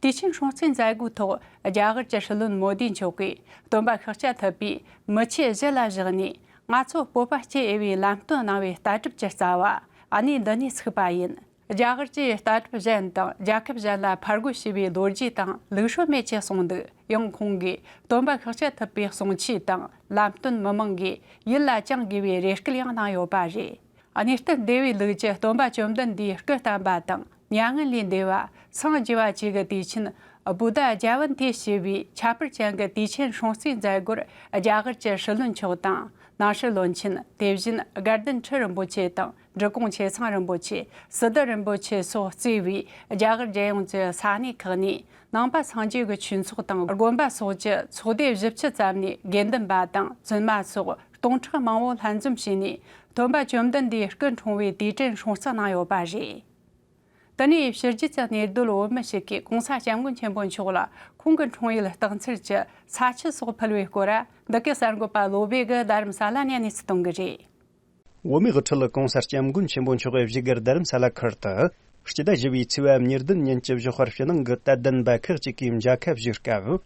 དུས་ཆེན་སྲུང་བརྩིའི་མཛད་སྒོའི་ཐོག་རྒྱ་གར་གྱི་སྲིད་བློན་མོ་དིས་མཆོག་གིས་སྟོན་པ་ཤཱཀྱ་ཐུབ་པས་མི་ཆོས་གཞི་ལ་བཞག་ནས་ང་ཚོ་སྤོབས་པ་སྐྱེ་འོས་པའི་ལམ་སྟོན་གནང་བའི་ལྟ་གྲུབ་ཀྱི་རྩ་བ་གནས་འདི་ནས་ཚུགས་པ་ཡིན། རྒྱ་གར་གྱིས་ལྟ་གྲུབ་གཞན་དང་རྒྱལ་ཁབ་གཞན་ལ་ཕར་རྒོལ་བྱས་པའི་ལོ་རྒྱུས་དང་ལུགས་སྲོལ་མེད་ཅེས་གསུངས་འདུག་ཡང་ཁོང་གིས་སྟོན་པ་ཤཱཀྱ་ཐུབ་པའི་གསུང་ཆོས་དང་ལམ་སྟོན་མི་མང་གིས་ཡིད་ལ་བཅངས་དགོས་པའི་རེ་སྐུལ་ཡང་གནང་ཡོད་པ་རེད། གནས་བརྟན་སྡེ་བའི་ལུགས་ཀྱི་སྟོན་པ་བཅོམ་ལྡན་འདས་སྐུ་བལྟམས་པ་དང་མྱ་ངན་ལས་འདས་པ་སངས་རྒྱས་པ་བཅས་ཀྱི་དུས་ཆེན་བུདྡྷ་ཛྱ་ཡན་ཏི་ཞེས་པའི་ཁྱད་པར་ཅན་གྱི་དུས་ཆེན་སྲུང་བརྩིའི་མཛད་སྒོར་རྒྱ་གར་གྱི་སྲིད་བློན་མཆོག་དང་ནང་སྲིད་བློན་ཆེན། དེ་བཞིན་དགའ་ལྡན་ཁྲི་རིན་པོ་ཆེ་དང་འབྲི་གུང་ཆེ་ཚང་རིན་པོ་ཆེ། སི་ཏུ་རིན་པོ་ཆེ་སོགས་གཙོས་པའི་རྒྱ་གར་རྒྱལ་ཡོངས་ཀྱི་ས་གནས་ཁག་ནས་ནང་པ་སངས་རྒྱས་ཀྱི་ཆོས་ཚོགས་དང་དགོན་པ་སོགས་ཀྱི་ཚོགས་སྡེ་བཞི་བཅུ་ཙམ་ནས་དགེ་འདུན་པ་དང་བཙུན་མ་སོགས་སྟོང་ཕྲག་མང་པོ་ལྷན་འཛོམས་བྱས་ནས་སྟོན་པ་བཅོམ་ལྡན་འདས་སྐུ་འཁྲུངས་པའི་དུས་དྲན་སྲུང་བརྩི་གནང་ཡོད་པ་རེད། དེ་ནས་ཕྱི་རྒྱལ་གྱི་གནས་སྡོད་བོད་མི་ཞིག་གིས་གོང་ས་སྐྱབས་མགོན་ཆེན་པོ་མཆོག་ལ་ཁོང་གི་འཁྲུངས་ཡུལ་སྟག་འཚེར་གྱི་ས་ཆུ་སོགས་ཕུལ་བའི་སྐོར། འདི་གའི་གསར་འགོད་པ་བློ་བྷེ་གིས་རྡ་རམ་ས་ལ་ནས་གནས་ཚུལ་གཏོང་གི་རེད། བོད་མིའི་དབུ་ཁྲིད་གོང་ས་སྐྱབས་མགོན་ཆེན་པོ་མཆོག་གིས་བཞུགས་སྒར་རྡ་རམ་ས་ལ་ཁུལ་དུ་སྤྱི་ཟླ་བཞི་པའི་ཚེས་པ་ཉེར་བདུན་ཉིན་གྱི་ཞོགས་པར་ཕྱི་ནང་གི་དད་ལྡན་པ་ཁག་ཅིག་གིས་མཇལ་ཁ་ཞུས་སྐབས།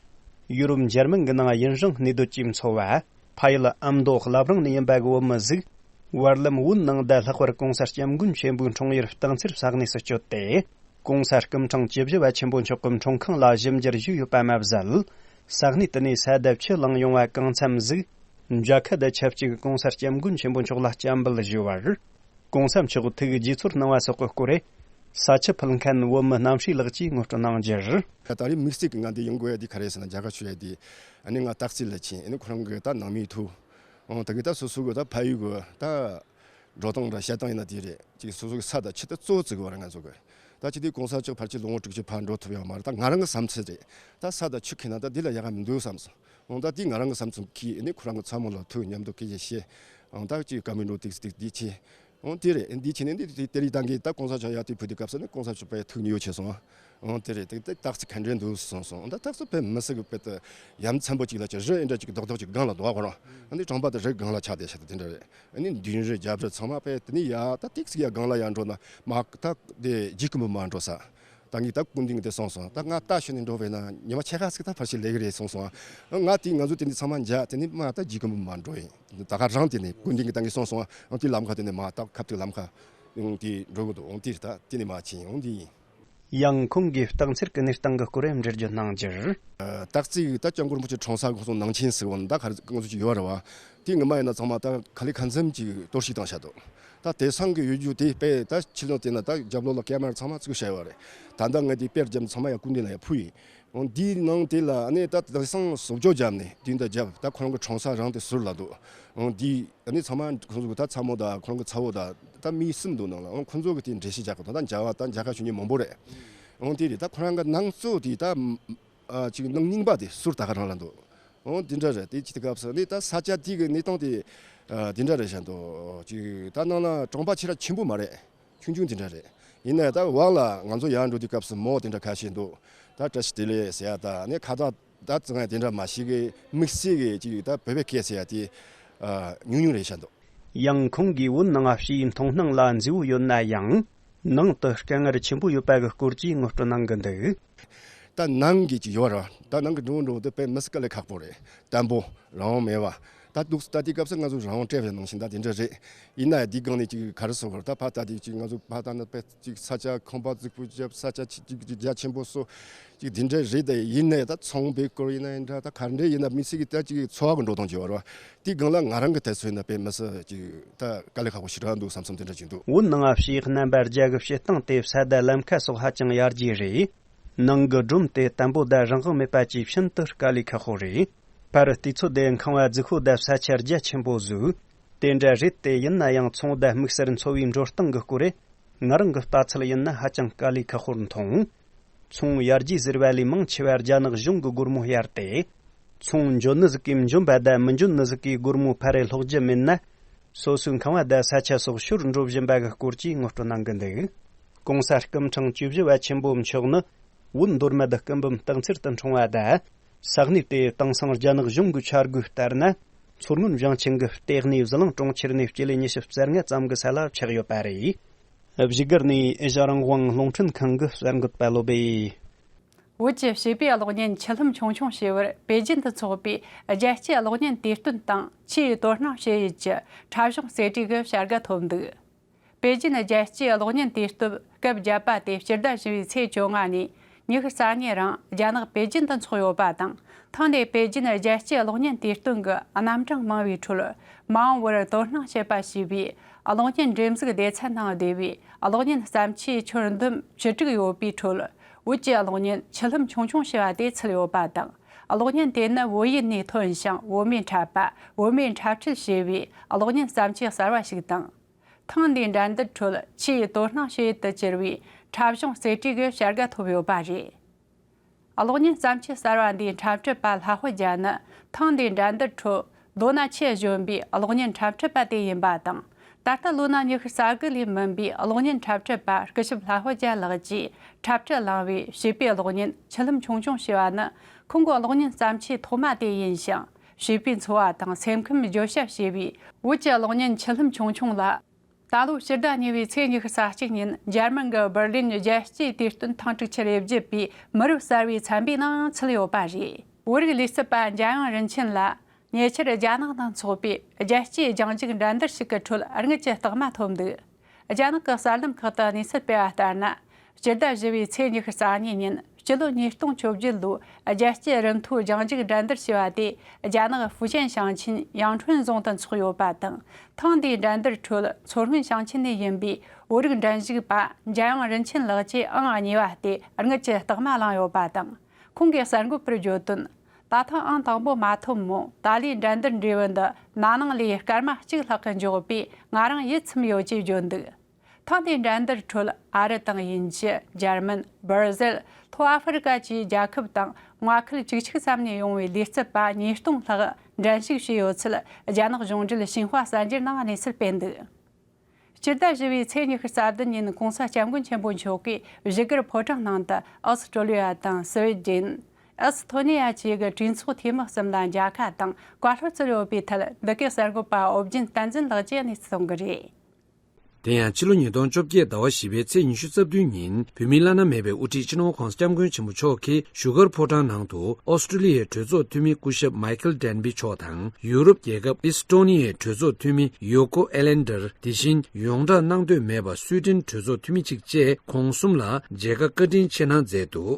ཡུ་རོབ་འཇར་མན་གྱི་ནང་ཡུན་རིང་གནས་སྡོད་ཀྱི་འཚོ་བ། ཕ་ཡུལ་ཨ་མདོ་བླ་བྲང་ནས་ཡིན་པ་གི་བོད་མི་ཟིག་བར་ལམ་བོད་ནང་བརྡ་ལྷག་པར་གོང་ས་སྐྱབས་མགོན་ཆེན་པོའི་འཁྲུངས་ཡུལ་སྟག་འཚེར་ས་གནས་སུ་བསྐྱོད་དེ། གོང་ས་སྐུ་ཕྲེང་བཅུ་བཞི་པ་ཆེན་པོ་མཆོག་གི་འཁྲུངས་ཁང་ལ་ཞིབ་འཇུག་ཞུས་ཡོད་པ་མ་ཟད། ས་གནས་དེ་ནས་ས་དེབ་ཆུ་བླངས་ཡོང་བ་གང་འཚམ་ཟིག་མཇལ་ཁ་དང་ཆབས་ཅིག་གོང་ས་སྐྱབས་མགོན་ཆེན་པོ་མཆོག་ལ་སྐྱབས་འབུལ་ཞུས་པར། གོང་ས་མཆོག་ཐུགས་དགྱེས་ཚོར་གནང་བ་སོགས་ཀྱི་སྐོར། ས་ཆུ་ཕུལ་མཁན་བོད་མི་རྣམ་ཧྲི་ལགས་ཀྱིས་ངོ་སྤྲོད་གནང་རྒྱུར། ད་རེས་དམིགས་བསལ་གྱི་ང་འདི་ཡོང་དགོས་ཡ་འདི་ག་རེ་ཟེར་ན་མཇལ་ཁ་ཞུ་ཡ་འདི། ཨ་ནི་ང་སྟག་རྩེ་ལ་ཕྱིན། ཨ་ནི་ཁོ་རང་གི་ད་ནང་མིའི་ཐུག་ཨོ་ད་གི་ད་སོ་སོ་གི་ད་ཕ་ཡུལ་གི་ད་འགྲོ་སྟངས་ར་བཤད་སྟངས་ཡིན་ན་དེ་རེད། ཅིག་སོ་སོ་གི་ས་དང་ཆུ་ད་གཙོ་བོ་བརྩི་གི་བ་རེད་ང་ཚོ་གི། ད་ཅི་དེ་གོང་ས་མཆོག་ཕལ་ཆེར་ལོ་ངོ་དྲུག་ཅུ་ཕར་འགྲོ་ཐུབ་ཡོད་མ་རེད། ད་ང་རང་གི་བསམ་ཚུལ་རེད། ད་ས་དང་ཆུ་ཁེལ་ན་ད་འདི་ལ་ཡག་ག་མི་འདུག་བསམ་སོང་། ཨོ་ད་དེ་ང་རང་གི་བསམ་ཚུལ་གི་ཨ་ནི་ཁོ་རང་གི་ཚ་མོ་ལ་ཐུག་མཉམ་དུ་སྐད་ཆ་བཤད། ཨོ་ད་ཅིག་བཀའ་མོལ་འགྲོ་ཏིག་ཏིག་འདི་བྱས། འོང་དེ་རེད། འདི་ཕྱི་ནས་འདི་དེ་དེ་རིགས་ད་གིན་ད་གོང་ས་མཆོག་ཡར་དེ་ཕུལ་དུས་སྐབས་སུ་ནི་གོང་ས་མཆོག་དཔེ་ཐུགས་མཉེས་ཡོད་ཆེ་སོང་། འོང་དེ་རེད། དེ་དེ་སྟག་རྩེ་ག་འདྲས་འདུག་གསུངས་སོང་། ད་སྟག་རྩེ་དཔེ་མི་སྲིད་གི་དཔེ་དུ་ཡ་མཚན་པོ་ཅིག་ལ་ཅིག་རི་འདྲ་ཅིག་རྡོག་རྡོག་ཅིག་སྒང་ལ་འདུག་གོ་རང་། འདི་གྲོང་པ་དེ་རི་སྒང་ལ་ཆགས་བསྡད་ཤག་དེ་འདྲ་རེད། ཨ་ནི་མདུན་རི་རྒྱབ་རི་ཚང་མ་དཔེ་དེ་ནི་ཡ་ད་ཏིག་ཙིག་ཡ་སྒང་ལ་ཡ་འགྲོ་ན་མ་ད་དེ་རྗེ་སྐུ་འབུམ་མ་འགྲོ་ས། ད་ངས་ད་སྐུ་མདུན་གྱིས་དེ་གསུངས་སོང་། ད་ང་རྟ་ཞོན་ནས་འགྲོ་བས་ན་ཉི་མ་ཕྱེད་ཀ་ཟིག་ད་ཕལ་ཆེར་ལས་ཀྱི་རེད་གསུངས་སོང་། ང་དེ་ང་ཚོ་དེ་ནས་ཚང་མ་མཇལ། དེ་ནས་མ་ད་རྗེ་སྐུ་འབུམ་མ་འགྲོ་ཡིན། ད་ག་རང་དེ་ནས་སྐུ་མདུན་གྱིས་ད་ངས་གསུངས་སོང་། ཨ་དེ་ལམ་ཁ་དེ་ནས་མ་ད་ཁ་ཐུག་ལམ་ཁ་ཡོང་དེ་འགྲོ་གི་འདུག་འོང་དེ་ད་དེ་ནས་མ་ཕྱིན་འོང་དེ་ཡིན། ཡང་ཁོང་གིས་སྟག་འཚེར་གྱི་གནས་སྟངས་ཀྱི་སྐོར་འགྲེལ་བརྗོད་གནང་རྒྱུར། སྟག་རྩེ་ད་སྐྱབས་མགོན་རིན་པོ་ཆེ་འཁྲུངས་ས་གོ་སོང་ནང་ཆེན་ཟེར་བ་ད་ག་རེ་ང་ཚོ་ཅིག་ཡོད་རེད་བ། དེ་ངོ་མ་ཡིན་ན་ཚང་མ་ད་ག་ལེ་ཁ་འཛེམ་གྱིས་གཏོར་བཤིག་བཏང་བཞག་འདུག་ད་དེང་སང་གི་ཡུལ་རྒྱུ་དེ་དཔེ་ད་ཕྱི་ལོགས་དེ་ན་ད་རྒྱབ་ལོགས་ལ་ཀེ་མ་ར་ཚང་མ་བཙུགས་བཞག་ཡོད་རེད། ད་ལྟ་ངས་དེ་དཔེ་རྒྱབ་ཚང་མ་ཡ་སྐུ་མདུན་ལ་ཡ་ཕུལ་ཡིན། འོང་དེའི་ནང་དེ་ལ་ཨ་ནི་ད་དེང་སང་བཟོ་བཅོས་བརྒྱབ་ནས་དེ་འདྲ་བརྒྱབ། ད་ཁོ་རང་གི་འཁྲུངས་ས་རང་དེ་ཟུར་ལ་འདུག་འོང་དེ་ཨ་ནི་ཚང་མ་ཁོང་ཚོ་གི་ད་ཚ་མོ་དང་ཁོ་རང་གི་ཚ་བོ་དང་ད་མི་གསུམ་འདུག་ནང་ལ། འོང་ཁོང་ཚོ་གི་དེ་འགྲེལ་བཤད་རྒྱག་གི་འདུག་ད་མཇལ་བ་ད་མཇལ་ཁ་ཞུ་མཁན་མང་པོ་རེད། འོང་དེ་རེད། ད་ཁོ་རང་གི་ནང་གཙོ་དེ་ད་ཨ་ཅིག་ནང་རྙིང་པ་དེ་ཟུར་ད་ག་རང་ལ་འདུག་འོང་དེ་འདྲ་རེད། དེ་ཅི་དེ་སྐབས་སུ་ནི་ད་ས་ཆ་དེ་གི་གནས་སྟངས་དེ་ཨ་དེ་འདྲ་རེད་བཞག་འདུག་ཅིག་ད་ནང་ལ་གྲོང་པ་ཆེ་ར་ཆེན་པོ་མ་རེད། ཆུང་ཆུང་དེ་འདྲ་རེད། ཡིན་ན་ད་འོག་ལ་ང་ཚོ་ཡར་འགྲོ་དུས་སྐབས་སུ་མོ་དེ་འདྲ་ཁ་ཤས་འདུག་ད་བཀྲ་ཤིས་བདེ་ལེགས་ཟེར་ཡ་ད་ནི་ཁ་བཏགས་ད་ཙི་ང་དེ་འདྲ་མ་ཤེས་གི་དམིགས་བསལ་གི་ཅིག་ད་བོད་པའི་སྐད་ཟེར་ཡ་དེ་ཨ་ཉུང་ཉུང་རེད་བཞག་འདུག་ཡང་ཁོང་གིས་བོད་ནང་ང་ཕྱིའི་མཐོང་སྣང་ལ་མཛེས་པོ་ཡོད་ན་ཡང་ནང་དུ་དཀའ་ངལ་ཆེན་པོ་ཡོད་པ་གི་སྐོར་གྱི་ངོ་སྤྲོད་གནང་གི་འདུག་ད་ནང་གི་ཅིག་ཡོད་ར། ད་ནང་གི་འགྲོ་འགྲོ་དེ་དཔེ་མི་སྲིད་དཀའ་ལས་ཁག་པོ་རེད། བརྟན་པོ་རང་དབང་མེད་པ། ད་འདུག་ད་དེ་སྐབས་སུ་ང་ཚོ་རང་དབང་སྤྲད་པའི་ནང་བཞིན་ད་དེ་འདྲ་རེད། ཡིན་ན་ཡང་དེའི་སྒང་ནས་ཅིག་ག་རེ་ཟེར་དགོས་རེད། ད་ཕར་ལྟ་དུས་ཅིག་ང་ཚོ་ཕར་ལྟ་ན་དཔེ་ཅིག་ས་ཆ་ཁང་པ་རྫིག་པོ་བརྒྱབ། ས་ཆ་ཅིག་ཅིག་ཅིག་རྒྱ་ཆེན་པོ་བཟོ་ཅིག་དེ་འདྲ་རེད། དེ་ཡིན་ན་ཡང་ད་ཚོང་པའི་སྐོར་ཡིན་ན་ཡང་འདྲ། ད་ག་འདྲ་ཡིན་ན་མི་སེར་གྱི་ད་ཅིག་འཚོ་བ་གི་འགྲོ་སྟངས་ཅིག་ཡོད་རེད་བ། དེའི་སྒང་ལ་ང་རང་གི་དུས་ཚོད་ན་དཔེ་མི་སྲིད་ཅིག་ད་དཀའ་ལས་ཁག་པོ་ཞེ་དྲག་འདུག་བསམ་བསམ་དེ་འདྲ་ཅིག་འདུག་བོད་ནང་ང་ཕྱིའི་རྣམ་པར་རྒྱལ་གི་བྱེད་སྟངས་དེ་ས་དང་ལམ་ཁ་སོགས་ཧ་ཅང་ཡར་རྒྱས་རེད། ནང་གི་སྒྲོམ་དེ་བརྟན་པོ་དང་རང་དབང་མེད་པ་ཅིག་ཤིན་ཏུ་དཀའ་ལས་ཁག་པོ་རེད། ཕར་དུས་ཚོད་དེ་ཁང་བ་རྫིག་པོ་དང་ས་ཆ་རྒྱ་ཆེན་པོ་བཟོས། དེ་འདྲ་རེད་དེ། ཡིན་ན་ཡང་ཚོང་དང་དམིགས་བསལ་འཚོ་བའི་འགྲོ་སྟངས་ཀྱི་སྐོར་རེད། ང་རང་གི་ལྟ་ཚུལ་ཡིན་ན་ཧ་ཅང་དཀའ་ལས་ཁག་པོར་མཐོང་། ཚོང་ཡར་རྒྱས་ཟེར་བ་ལས་མང་ཆེ་བ་རྒྱ་ནག་གཞུང་གི་སྒོར་མོ་གཡར་ཏེ། ཚོང་འཇོན་ནི་ཟིག་གིས་འཇོན་པ་དང་མི་འཇོན་ནི་ཟིག་གིས་སྒོར་མོ་ཕར་རེ་སློག་རྒྱུ་མིན་ན། སོ་སོའི་ཁང་བ་དང་ས་ཆ་སོགས་ཤོར་འགྲོ་བཞིན་པ་གི་སྐོར་གྱི་ངོ་སྤྲོད་གནང་གི་འདུག་གོང་ས་སྐུ་ཕྲེང་བཅུ་བཞི་པ་ཆེན་པོ་མཆོག་ནི་བོད་མདོ་སྨད་སྐུ་འབུམ་སྟག་འཚེར་དུ་འཁྲུངས་པ་དང་། ས་གནས་དེ་དེང་སང་རྒྱ་ནག་གཞུང་གི་འཆར་འགོད་ལྟར་ན། མཚོ་སྔོན་ཞིང་ཆེན་གྱི་ལྟེ་གནས་ཟི་ལིང་གྲོང་ཁྱེར་ནས་སྤྱི་ལེ་ཉི་ཤུ་རྩ་ལྔ་ཙམ་གྱི་ས་ལ་ཆགས་ཡོད་པ་རེད། བཞུགས་སྒར་ནས་ཨེ་ཤ་རང་དབང་རླུང་འཕྲིན་ཁང་གི་གསར་འགོད་པ་བློ་སྦེ། བོད་ཀྱི་བྱིས་པའི་གློག་བརྙན་ཆུ་ལྷམ་ཆུང་ཆུང་ཞེས་པར་པེ་ཅིན་དུ་འཚོགས་པའི་རྒྱལ་སྤྱིའི་གློག་བརྙན་དུས་སྟོན་དང་ཆུའི་དོ་སྣང་བྱེད་ཡུལ་གྱི་འཁྲབ་གཞུང་རྩེ་གྲས་ཀྱི་བྱ་དགའ་ཐོབ་འདུག་པེ་ཅིན་རྒྱལ་སྤྱིའི་གློག་བརྙན་དུས་སྟོན་སྐབས་བརྒྱད་པ་དེ་སྤྱི་ཟླ་བཞི་པའི་ཚེས་བཅོ་ལྔ་ནས་ཉི་ཤུ་རྩ་གཉིས་རིང་རྒྱ་ནག་པེ་ཅིན་དུ་འཚོགས་ཡོད་པ་དང་། ཐེངས་འདིའི་པེ་ཅིན་རྒྱལ་སྤྱིའི་གློག་བརྙན་དུས་སྟོན་གྱི་རྣམ་གྲངས་མང་བའི་ཁྲོད། མ་འོངས་པར་དོ་སྣང་བྱེད་པ་ཞེས་པའི་གློག་བརྙན་འགྲེམས་གཟིགས་སྡེ་ཚན་ནང་བསྡུས་པའི་གློག་བརྙན་བརྩམས་ཆོས་ཁྱོན་བསྡོམས་བཅུ་དྲུག་ཡོད་པའི་ཁྲོད། བོད་ཀྱི་གློག་བརྙན་ཆུ་ལྷམ་ཆུང་ཆུང་ཞེས་པ་དེ་ཚུད་ཡོད་པ་དང་། གློག་བརྙན་དེ་ནི་བོད་ཡུལ་ནས་ཐོན་ཞིང་བོད་མིའི་འཁྲབ་པ། བོད་མིའི་འཁྲབ་ཁྲིད་ཞེས་པའི་གློག་བརྙན་བརྩམས་ཆོས་གསར་བ་ཞིག་དང་། ཐེངས་འདིའི་འགྲན་བསྡུར་ཁྲོད་ཆུའི་དོ་སྣང་བྱེད་ཡུལ་དུ་གྱུར་བའི་འཁྲབ་གཞུང་རྩེ་གྲས་ཀྱི་བྱ་དགའ་ཐོབ་ཡོད་པ་རེད། གློག་བརྙན་བརྩམས་ཆོས་གསར་བ་འདིའི་འཁྲབ་ཁྲིད་པ་ལྷ་དབུ་རྒྱལ་ནི་ཐེངས་འདིའི་འགྲན་བསྡུར་ཁྲོད་ལོ་ན་ཆེས་གཞོན་པའི་གློག་བརྙན་འཁྲབ་ཁྲིད་པ་དེ་ཡིན་པ་དང་། ད་ལྟ་ལོ་ན་ཉི་ཤུ་རྩ་དགུ་ལས་མིན་པའི་གློག་བརྙན་འཁྲབ་ཁྲིད་པ་སྐུ་ཞབས་ལྷ་དབུ་རྒྱལ་ལགས་ཀྱིས་འཁྲབ་ཁྲིད་བླངས་པའི་བྱིས་པའི་གློག་བརྙན་ཆུ་ལྷམ་ཆུང་ཆུང་ཞེས་པ་ནི་ཁོང་གི་གློག་བརྙན་བརྩམས་ཆོས་ཐོག་མ་དེ་ཡིན་ཞིང་། བྱིས་པའི་འཚོ་བ་དང་སེམས་ཁམས་བརྗོད་བྱ་ཞེས་པའི་བོད་ཀྱི་གློག་བརྙན་ཆུ་ལྷམ་ཆུང་ཆུང་ལ། ད་ལོ་སྤྱི་ཟླ་གཉིས་པའི་ཚེས་ཉི་ཤུ་རྩ་གཅིག་ཉིན་འཇར་མན་གྱི་འབར་ལིན་རྒྱལ་སྤྱིའི་དུས་སྟོན་ཐེངས་དྲུག་ཅུ་རེ་བརྒྱད་པའི་མི་རབས་གསར་བའི་ཚན་པའི་ནང་ཚུད་ཡོད་པ་རེད། བོད་རིགས་ལས་བྱེད་པ་འཇམ་དབྱངས་རིན་ཆེན་ལ་ཉེ་ཆར་རྒྱ་ནག་ནང་འཚོགས་པའི་རྒྱལ་སྤྱིའི་རྒྱང་རྒྱུག་འགྲན་བསྡུར་ཞིག་གི་ཁྲོད་དངུལ་གྱི་རྟགས་མ་ཐོབ་འདུག་རྒྱ་ནག་གི་གསར་ལམ་ཁག་ཏུ་གནས་ཚུལ་སྤེལ་བ་ལྟར་ན། སྤྱི་ཟླ་བཞི་པའི་ཚེས་ཉི་ཤུ་རྩ་གཉིས་ཉིན་སྤྱི་ལོ་ཉིས་སྟོང་བཅོ་བརྒྱད་ལོའི་རྒྱལ་སྤྱིའི་རི་མཐོའི་རྒྱང་རྒྱུག་འགྲན་བསྡུར་ཞེས་པ་དེ་རྒྱ་ནག་ཧྥུ་ཅན་ཞིང་ཆེན་ཡང་ཁྲོན་རྫོང་དུ་འཚོགས་ཡོད་པ་དང་། ཐེངས་འདིའི་འགྲན་བསྡུར་ཁྲོད་མཚོ་སྔོན་ཞིང་ཆེན་ནས་ཡིན་པའི་བོད་རིགས་འགྲན་ཞུགས་པ་འཇམ་དབྱངས་རིན་ཆེན་ལགས་ཀྱིས་ཨང་གཉིས་པ་སྟེ་དངུལ་གྱི་རྟགས་མ་བླངས་ཡོད་པ་དང་། ཁོང་གིས་གསར་འགོད་པར་བརྗོད་དོན། ད་ཐེངས་ཨང་དང་པོ་མ་ཐོབ་མོད། ཏཱ་ལའི་འགྲན་བསྡུར་འབྲས་བུ་འདི་ན་ནིང་ལས་སྐར་མ་གཅིག་ལྷག་གི་མགྱོགས་པས་ང་རང་ཡིད་ཚིམ་ཡོད་ཅེས་བརྗོད་འདུག་ཐེངས་འདིའི་འགྲན་བསྡུར་ཁྲོད་ཨ་རི་དང་དབྱིན་ཇི། འཇར་མན། སྦར་ཟིལ། ལྷོ་ཨ་ཧྥེ་རི་ཀ་བཅས་རྒྱལ་ཁབ་དང་མངའ་ཁུལ་བཅུ་གཅིག་ཙམ་ནས་ཡོང་བའི་ལས་བྱེད་པ་ཉིས་སྟོང་ལྷག་འགྲན་ཞུགས་བྱས་ཡོད་ཚུལ་རྒྱ་ནག་གཞུང་འབྲེལ་ཤིན་ཧྭ་གསར་འགྱུར་ནང་གནས་ཚུལ་སྤེལ་འདུག་སྤྱི་ཟླ་བཞི་པའི་ཚེས་ཉི་ཤུ་རྩ་བདུན་ཉིན་༧གོང་ས་༧སྐྱབས་མགོན་ཆེན་པོ་མཆོག་གིས་བཞུགས་སྒར་ཕོ་བྲང་ནང་དུ་ཨོ་སི་ཀྲོ་ལི་ཡ་དང་སི་ཝེ་ཌེན། ཨི་སི་ཐོ་ནི་ཡ་བཅས་ཀྱི་གྲོས་ཚོགས་འཐུས་མི་གསུམ་ལ་མཇལ་ཁ་དང་བཀའ་སློབ་སྩལ་ཡོད་པའི་ཐད་འདི་གའི་གསར་འགོད་པ་ཨོ་རྒྱན་བསྟན་འཛིན་ལགས་ཀྱིས་གནས་ཚུལ་གཏོང་གི་རེད། དེ་ཡང་ཕྱི་ལོ་ཉིས་སྟོང་བཅོ་བརྒྱད་ཟླ་བ་བཞི་པའི་ཚེས་ཉི་ཤུ་རྩ་བདུན་ཉིན་བོད་མིའི་བླ་ན་མེད་པའི་དབུ་ཁྲིད་སྤྱི་ནོར་༧གོང་ས་༧སྐྱབས་མགོན་ཆེན་པོ་མཆོག་གིས་བཞུགས་སྒར་ཕོ་བྲང་ནང་དུ་ཨོ་སི་ཀྲོ་ལི་ཡའི་གྲོས་ཚོགས་འཐུས་མི་སྐུ་ཞབས་མའི་ཁལ་ཌན་བི་མཆོག་དང་ཡུ་རོབ་རྒྱལ་ཁབ་ཨི་སི་ཀྲོ་ནི་ཡའི་གྲོས་ཚོགས་འཐུས་མི་ཡོ་ཀོ་ཨེ་ལན་ཌར། དེ་བཞིན་ཡོངས་བསྒྲགས་གནང་འདོད་མེད་པ་སུའི་ཌེན་གྲོས་ཚོགས་འཐུས་མི་གཅིག་བཅས་ཁོང་གསུམ་ལ་མཇལ་ཁ་བཀའ་དྲིན་ཆེ་གནང་མཛད་འདུག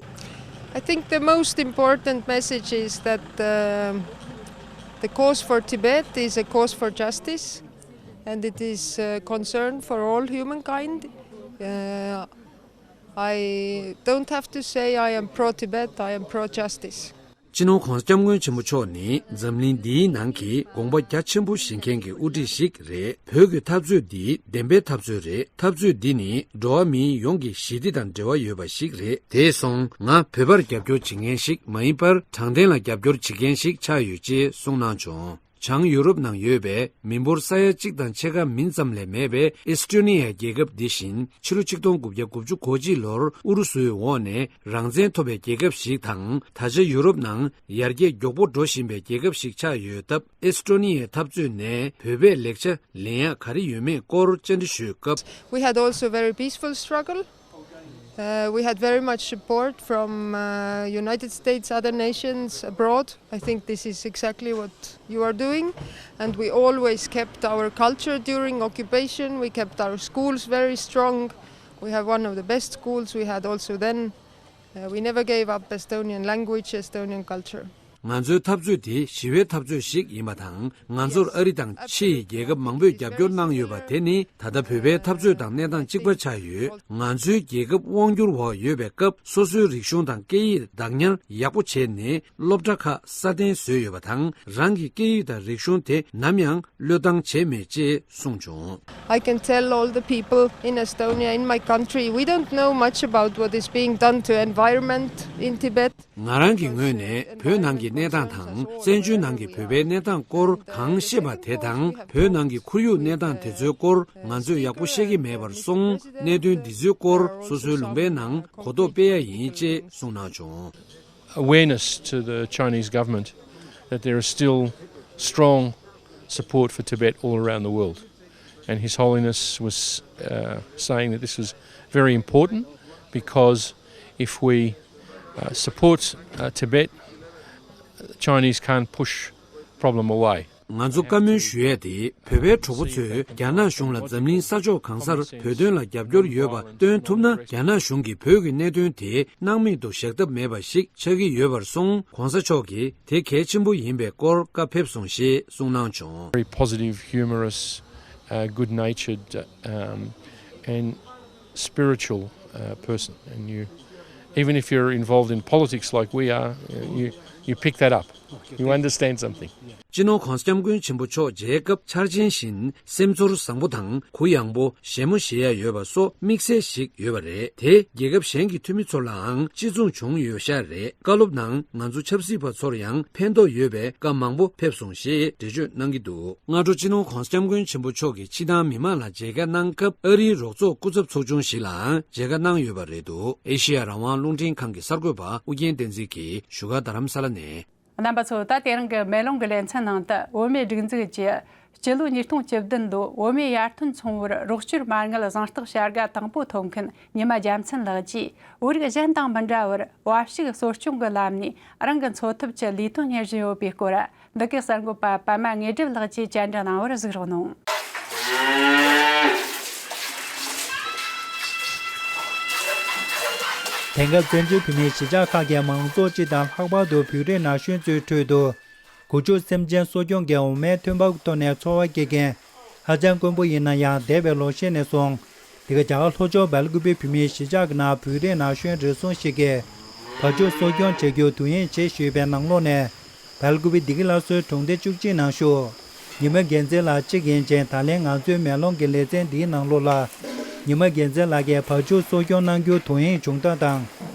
I think the most important message is that um, the cause for Tibet is a cause for justice and it is a concern for all humankind. Uh, I don't have to say I am pro Tibet, I am pro justice. སྤྱི་ནོར་༧གོང་ས་༧སྐྱབས་མགོན་ཆེན་པོ་མཆོག་ནི་འཛམ་གླིང་འདིའི་ནང་གི་དགོངས་པ་རྒྱ་ཆེན་པོ་བཞེས་མཁན་གྱི་དབུ་ཁྲིད་ཞིག་རེད། བོད་ཀྱི་འཐབ་རྩོད་འདི་བདེན་པའི་འཐབ་རྩོད་རེད། འཐབ་རྩོད་འདི་ནི་འགྲོ་བ་མིའི་ཡོངས་ཀྱི་ཞི་བདེ་དང་འབྲེལ་བ་ཡོད་པ་ཞིག་རེད། དེ་སོང་ང་བོད་པར་རྒྱབ་སྐྱོར་བྱེད་མཁན་ཞིག་མ་ཡིན་པར་དྲང་བདེན་ལ་རྒྱབ་སྐྱོར་བྱེད་མཁན་ཞིག་ཆགས་ཡོད་ཅེས་གསུངས་གནང་བྱུང་། བྱང་ཡུ་རོབ་ནང་ཡོད་པའི་མི་འབོར་ས་ཡ་གཅིག་དང་ཕྱེད་ཀ་མིན་ཙམ་ལས་མེད་པའི་ཨེ་སི་ཀྲོ་ནི་ཡ་རྒྱལ་ཁབ་འདི་བཞིན་ཕྱི་ལོ་ཆིག་སྟོང་དགུ་བརྒྱ་དགུ་བཅུ་གོ་གཅིག་ལོར་ཨུ་རུ་སུའི་འོག་ནས་རང་བཙན་ཐོབ་པའི་རྒྱལ་ཁབ་ཞིག་དང་། ད་ཆ་ཡུ་རོབ་ནང་ཡར་རྒྱས་མགྱོགས་པོ་འགྲོ་བཞིན་པའི་རྒྱལ་ཁབ་ཞིག་ཆགས་ཡོད་སྟབས། ཨེ་སི་ཀྲོ་ནི་ཡའི་འཐབ་རྩོད་ནས་བོད་པས་ལེགས་ཆ་ལེན་ཡག་ག་རེ་ཡོད་མེད་སྐོར་བཅར་འདྲི་ཞུས་སྐབས། We had also a very peaceful struggle. Uh, we had very much support from uh, United States, other nations abroad. I think this is exactly what you are doing. And we always kept our culture during occupation. We kept our schools very strong. We have one of the best schools we had also then. Uh, we never gave up Estonian language, Estonian culture. ང་ཚོའི་འཐབ་རྩོད་དེ་ཞི་བའི་འཐབ་རྩོད་ཞིག་ཡིན་པ་དང་། ང་ཚོར་ཨ་རི་དང་ཕྱི་ཡི་རྒྱལ་ཁབ་མང་པོས་རྒྱབ་སྐྱོར་གནང་ཡོད་པ་དེ་ནི་ད་ལྟ་བོད་པའི་འཐབ་རྩོད་དང་གནས་སྟངས་གཅིག་པ་ཆགས་ཡོད། ང་ཚོའི་རྒྱལ་ཁབ་དབང་བསྒྱུར་འོག་ཡོད་པའི་སྐབས། སོ་སོའི་རིག་གཞུང་དང་སྐད་ཡིག་བདག་ཉར་ཡག་པོ་བྱས་ནས་སློབ་གྲྭ་ཁག་སྲ་བརྟན་བཟོས་ཡོད་པ་དང་། རང་གི་སྐད་ཡིག་དང་རིག་གཞུང་དེ་ནམ་ཡང་བློས་བཏང་བྱས་མེད་ཅེས་གསུངས་བྱུང་། I can tell all the people in Estonia, in my country, we don't know much about what is being done to environment in Tibet. ང་རང་གི་ངོས་ནས་བོད་ནང་གི་གནས་སྟངས་དང་། བཙན་བྱོལ་ནང་གི་བོད་པའི་གནས་སྟངས་སྐོར་གང་ཤེས་པ་དེ་དང་། བོད་ནང་གི་ཁོར་ཡུག་གནས་སྟངས་དེ་ཚོའི་སྐོར་ང་ཚོས་ཡག་པོ་ཤེས་ཀྱི་མེད་པར་སོང་། གནད་དོན་འདི་ཚོའི་སྐོར་སོ་སོའི་ལུང་པའི་ནང་གོ་རྟོགས་སྤེལ་ཡ་ཡིན་ཅེས་གསུངས་གནང་བྱུང་། Awareness to the Chinese government that there is still strong support for Tibet all around the world. And His Holiness was uh, saying that this was very important because if we uh, support uh, Tibet, Chinese can't push problem away. ང་ཚོ་བཀའ་མོལ་ཞུ་ཡས་དེ། བོད་པའི་གྲོགས་པོ་ཚོས་རྒྱ་ནག་གཞུང་ལ་འཛམ་གླིང་ས་ཕྱོགས་གང་སར་བོད་དོན་ལ་རྒྱབ་སྐྱོར་ཡོད་པ་སྟོན་ཐུབ་ན། རྒྱ་ནག་གཞུང་གིས་བོད་ཀྱི་གནད་དོན་དེ་སྣང་མེད་དུ་བཞག་ཐབས་མེད་པ་ཞིག་ཆགས་ཀྱི་ཡོད་པར་སོང་། ྋགོང་ས་མཆོག་གིས་དེ་གལ་ཆེན་པོ་ཡིན་པའི་སྐོར་བཀའ་ཕེབས་སོང་ཞེས་གསུངས་གནང་བྱུང་། Very positive, humorous, uh, good-natured, um, and spiritual uh, person. And you, even if you're involved in politics like we are, uh, you, you pick that up. You understand something. སྤྱི་ནོར་ྋགོང་ས་ྋསྐྱབས་མགོན་ཆེན་པོ་མཆོག་མཇལ་སྐབས་འཆར་ཅན་བཞིན་སེམས་ཚོར་བཟང་པོ་དང་གུ་ཡངས་པོ་བཞད་མོ་བཞད་ཡ་ཡོད་པ་སོགས་དམིགས་བསལ་ཞིག་ཡོད་པ་རེད། དེ་རྒྱལ་ཁབ་གཞན་གྱི་འཐུས་མི་ཚོ་ལའང་གཅིག་མཚུངས་བྱུང་ཡོད་ཤག་རེད། བཀའ་སློབ་ནང་ང་ཚོ་ཆབ་སྲིད་པ་ཚོར་ཡང་ཕན་ཐོགས་ཡོད་པའི་བཀའ་མང་པོ་ཕེབས་སོང་ཞེས་འགྲེལ་བརྗོད་གནང་གི་འདུག་སྔ་དྲོ་སྤྱི་ནོར་ྋགོང་ས་ྋསྐྱབས་མགོན་ཆེན་པོ་མཆོག་གིས་ཕྱི་ནང་མི་མང་ལ་མཇལ་ཁ་གནང་སྐབས། ཨ་རིའི་རོགས་ཚོགས་སྐུ་ཚབ་ཚོགས་ཆུང་ཞིག་ལའང་མཇལ་ཁ་གནང་ཡོད་པ་རེད་འདུག་ཨེ་ཤེ་ཡ་རང་དབང་རླུང་འཕྲིན་ཁང་གི་གསར་འགོད་པ་ཨུ་རྒྱན་བསྟན་འཛིན་གྱིས་བཞུགས་སྒར་རྡ་རམ་ས་ལ་ནས། རྣམ་པ་ཚོ། ད་དེ་རིང་གི་མེ་ལོང་གི་ལེ་ཚན་ནང་དུ། བོད་མིའི་སྒྲིག་འཛུགས་ཀྱིས་སྤྱི་ལོ་ཉིས་སྟོང་བཅུ་བདུན་ལོའི་བོད་མིའི་ཡར་ཐོན་ཚོང་བར་རོགས་སྐྱོར་མ་དངུལ་གཟེངས་རྟགས་བྱ་དགའ་དང་པོ་ཐོབ་མཁན་ཉི་མ་རྒྱལ་མཚན་ལགས་ཀྱིས། བོད་རིགས་གཞན་དང་མི་འདྲ་བར་བབ་ཞུགས་གསོ་སྐྱོང་གི་ལམ་ནས་རང་གི་འཚོ་ཐབས་ཀྱི་ལས་དོན་གཉེར་བཞིན་ཡོད་པའི་སྐོར། འདི་གའི་གསར་འགོད་པ་པད་མ་དངོས་གྲུབ་ལགས་ཀྱིས་བཅར་འདྲི་གནང་བར་གཟིགས་རོགས་གནང་། དེང་སྐབས་བཙན་བྱོལ་བོད་མིའི་གཞིས་ཆགས་ཁག་གི་མང་ཚོགས་སྤྱི་དང་ལྷག་པར་དུ་བོད་རིགས་ན་གཞོན་ཚོའི་ཁྲོད་དུ། སྒོ་ཕྱུགས་སེམས་ཅན་གསོ་སྐྱོང་གི་འོ་མའི་ཐོན་འབབ་ཐོག་ནས་འཚོ་བ་སྐྱེལ་མཁན་ཧ་ཅང་དཀོན་པོ་ཡིན་ན་ཡང་། འདས་པའི་ལོ་ཤས་ནས་བཟུང་། འདི་ག་རྒྱ་གར་ལྷོ་ཕྱོགས་སྦེལ་ཀུ་པེ་བོད་མིའི་གཞིས་ཆགས་ཀྱི་ནང་བོད་རིགས་ན་གཞོན་རེ་ཟུང་ཞིག་གིས་བ་ཕྱུགས་གསོ་སྐྱོང་བྱ་རྒྱུར་དུས་ཡུན་ཆེ་ཞུས་པའི་ནང་ལོགས་ནས། སྦེལ་ཀུ་པེ་བདེ་སྐྱིད་སླར་གསོའི་གྲོང་སྡེ་བཅུ་གཅིག་ནང་བཞུགས་ཉི་མ་རྒྱལ་མཚན་ལགས་གཅིག་ཡིན་ཅིང་། ད་ལན་ང་ཚོའི་མེ་ལོང་གི་ལེ་ཚན་འདིའི་ནང་ལོགས་ལ། ཉི་མ་རྒྱལ་མཚན་ལགས་ཀྱིས་བ་ཕྱུགས་གསོ་སྐྱོང་གནང་རྒྱུར་དུས་ཡུན་བྱུང་སྟངས་དང་།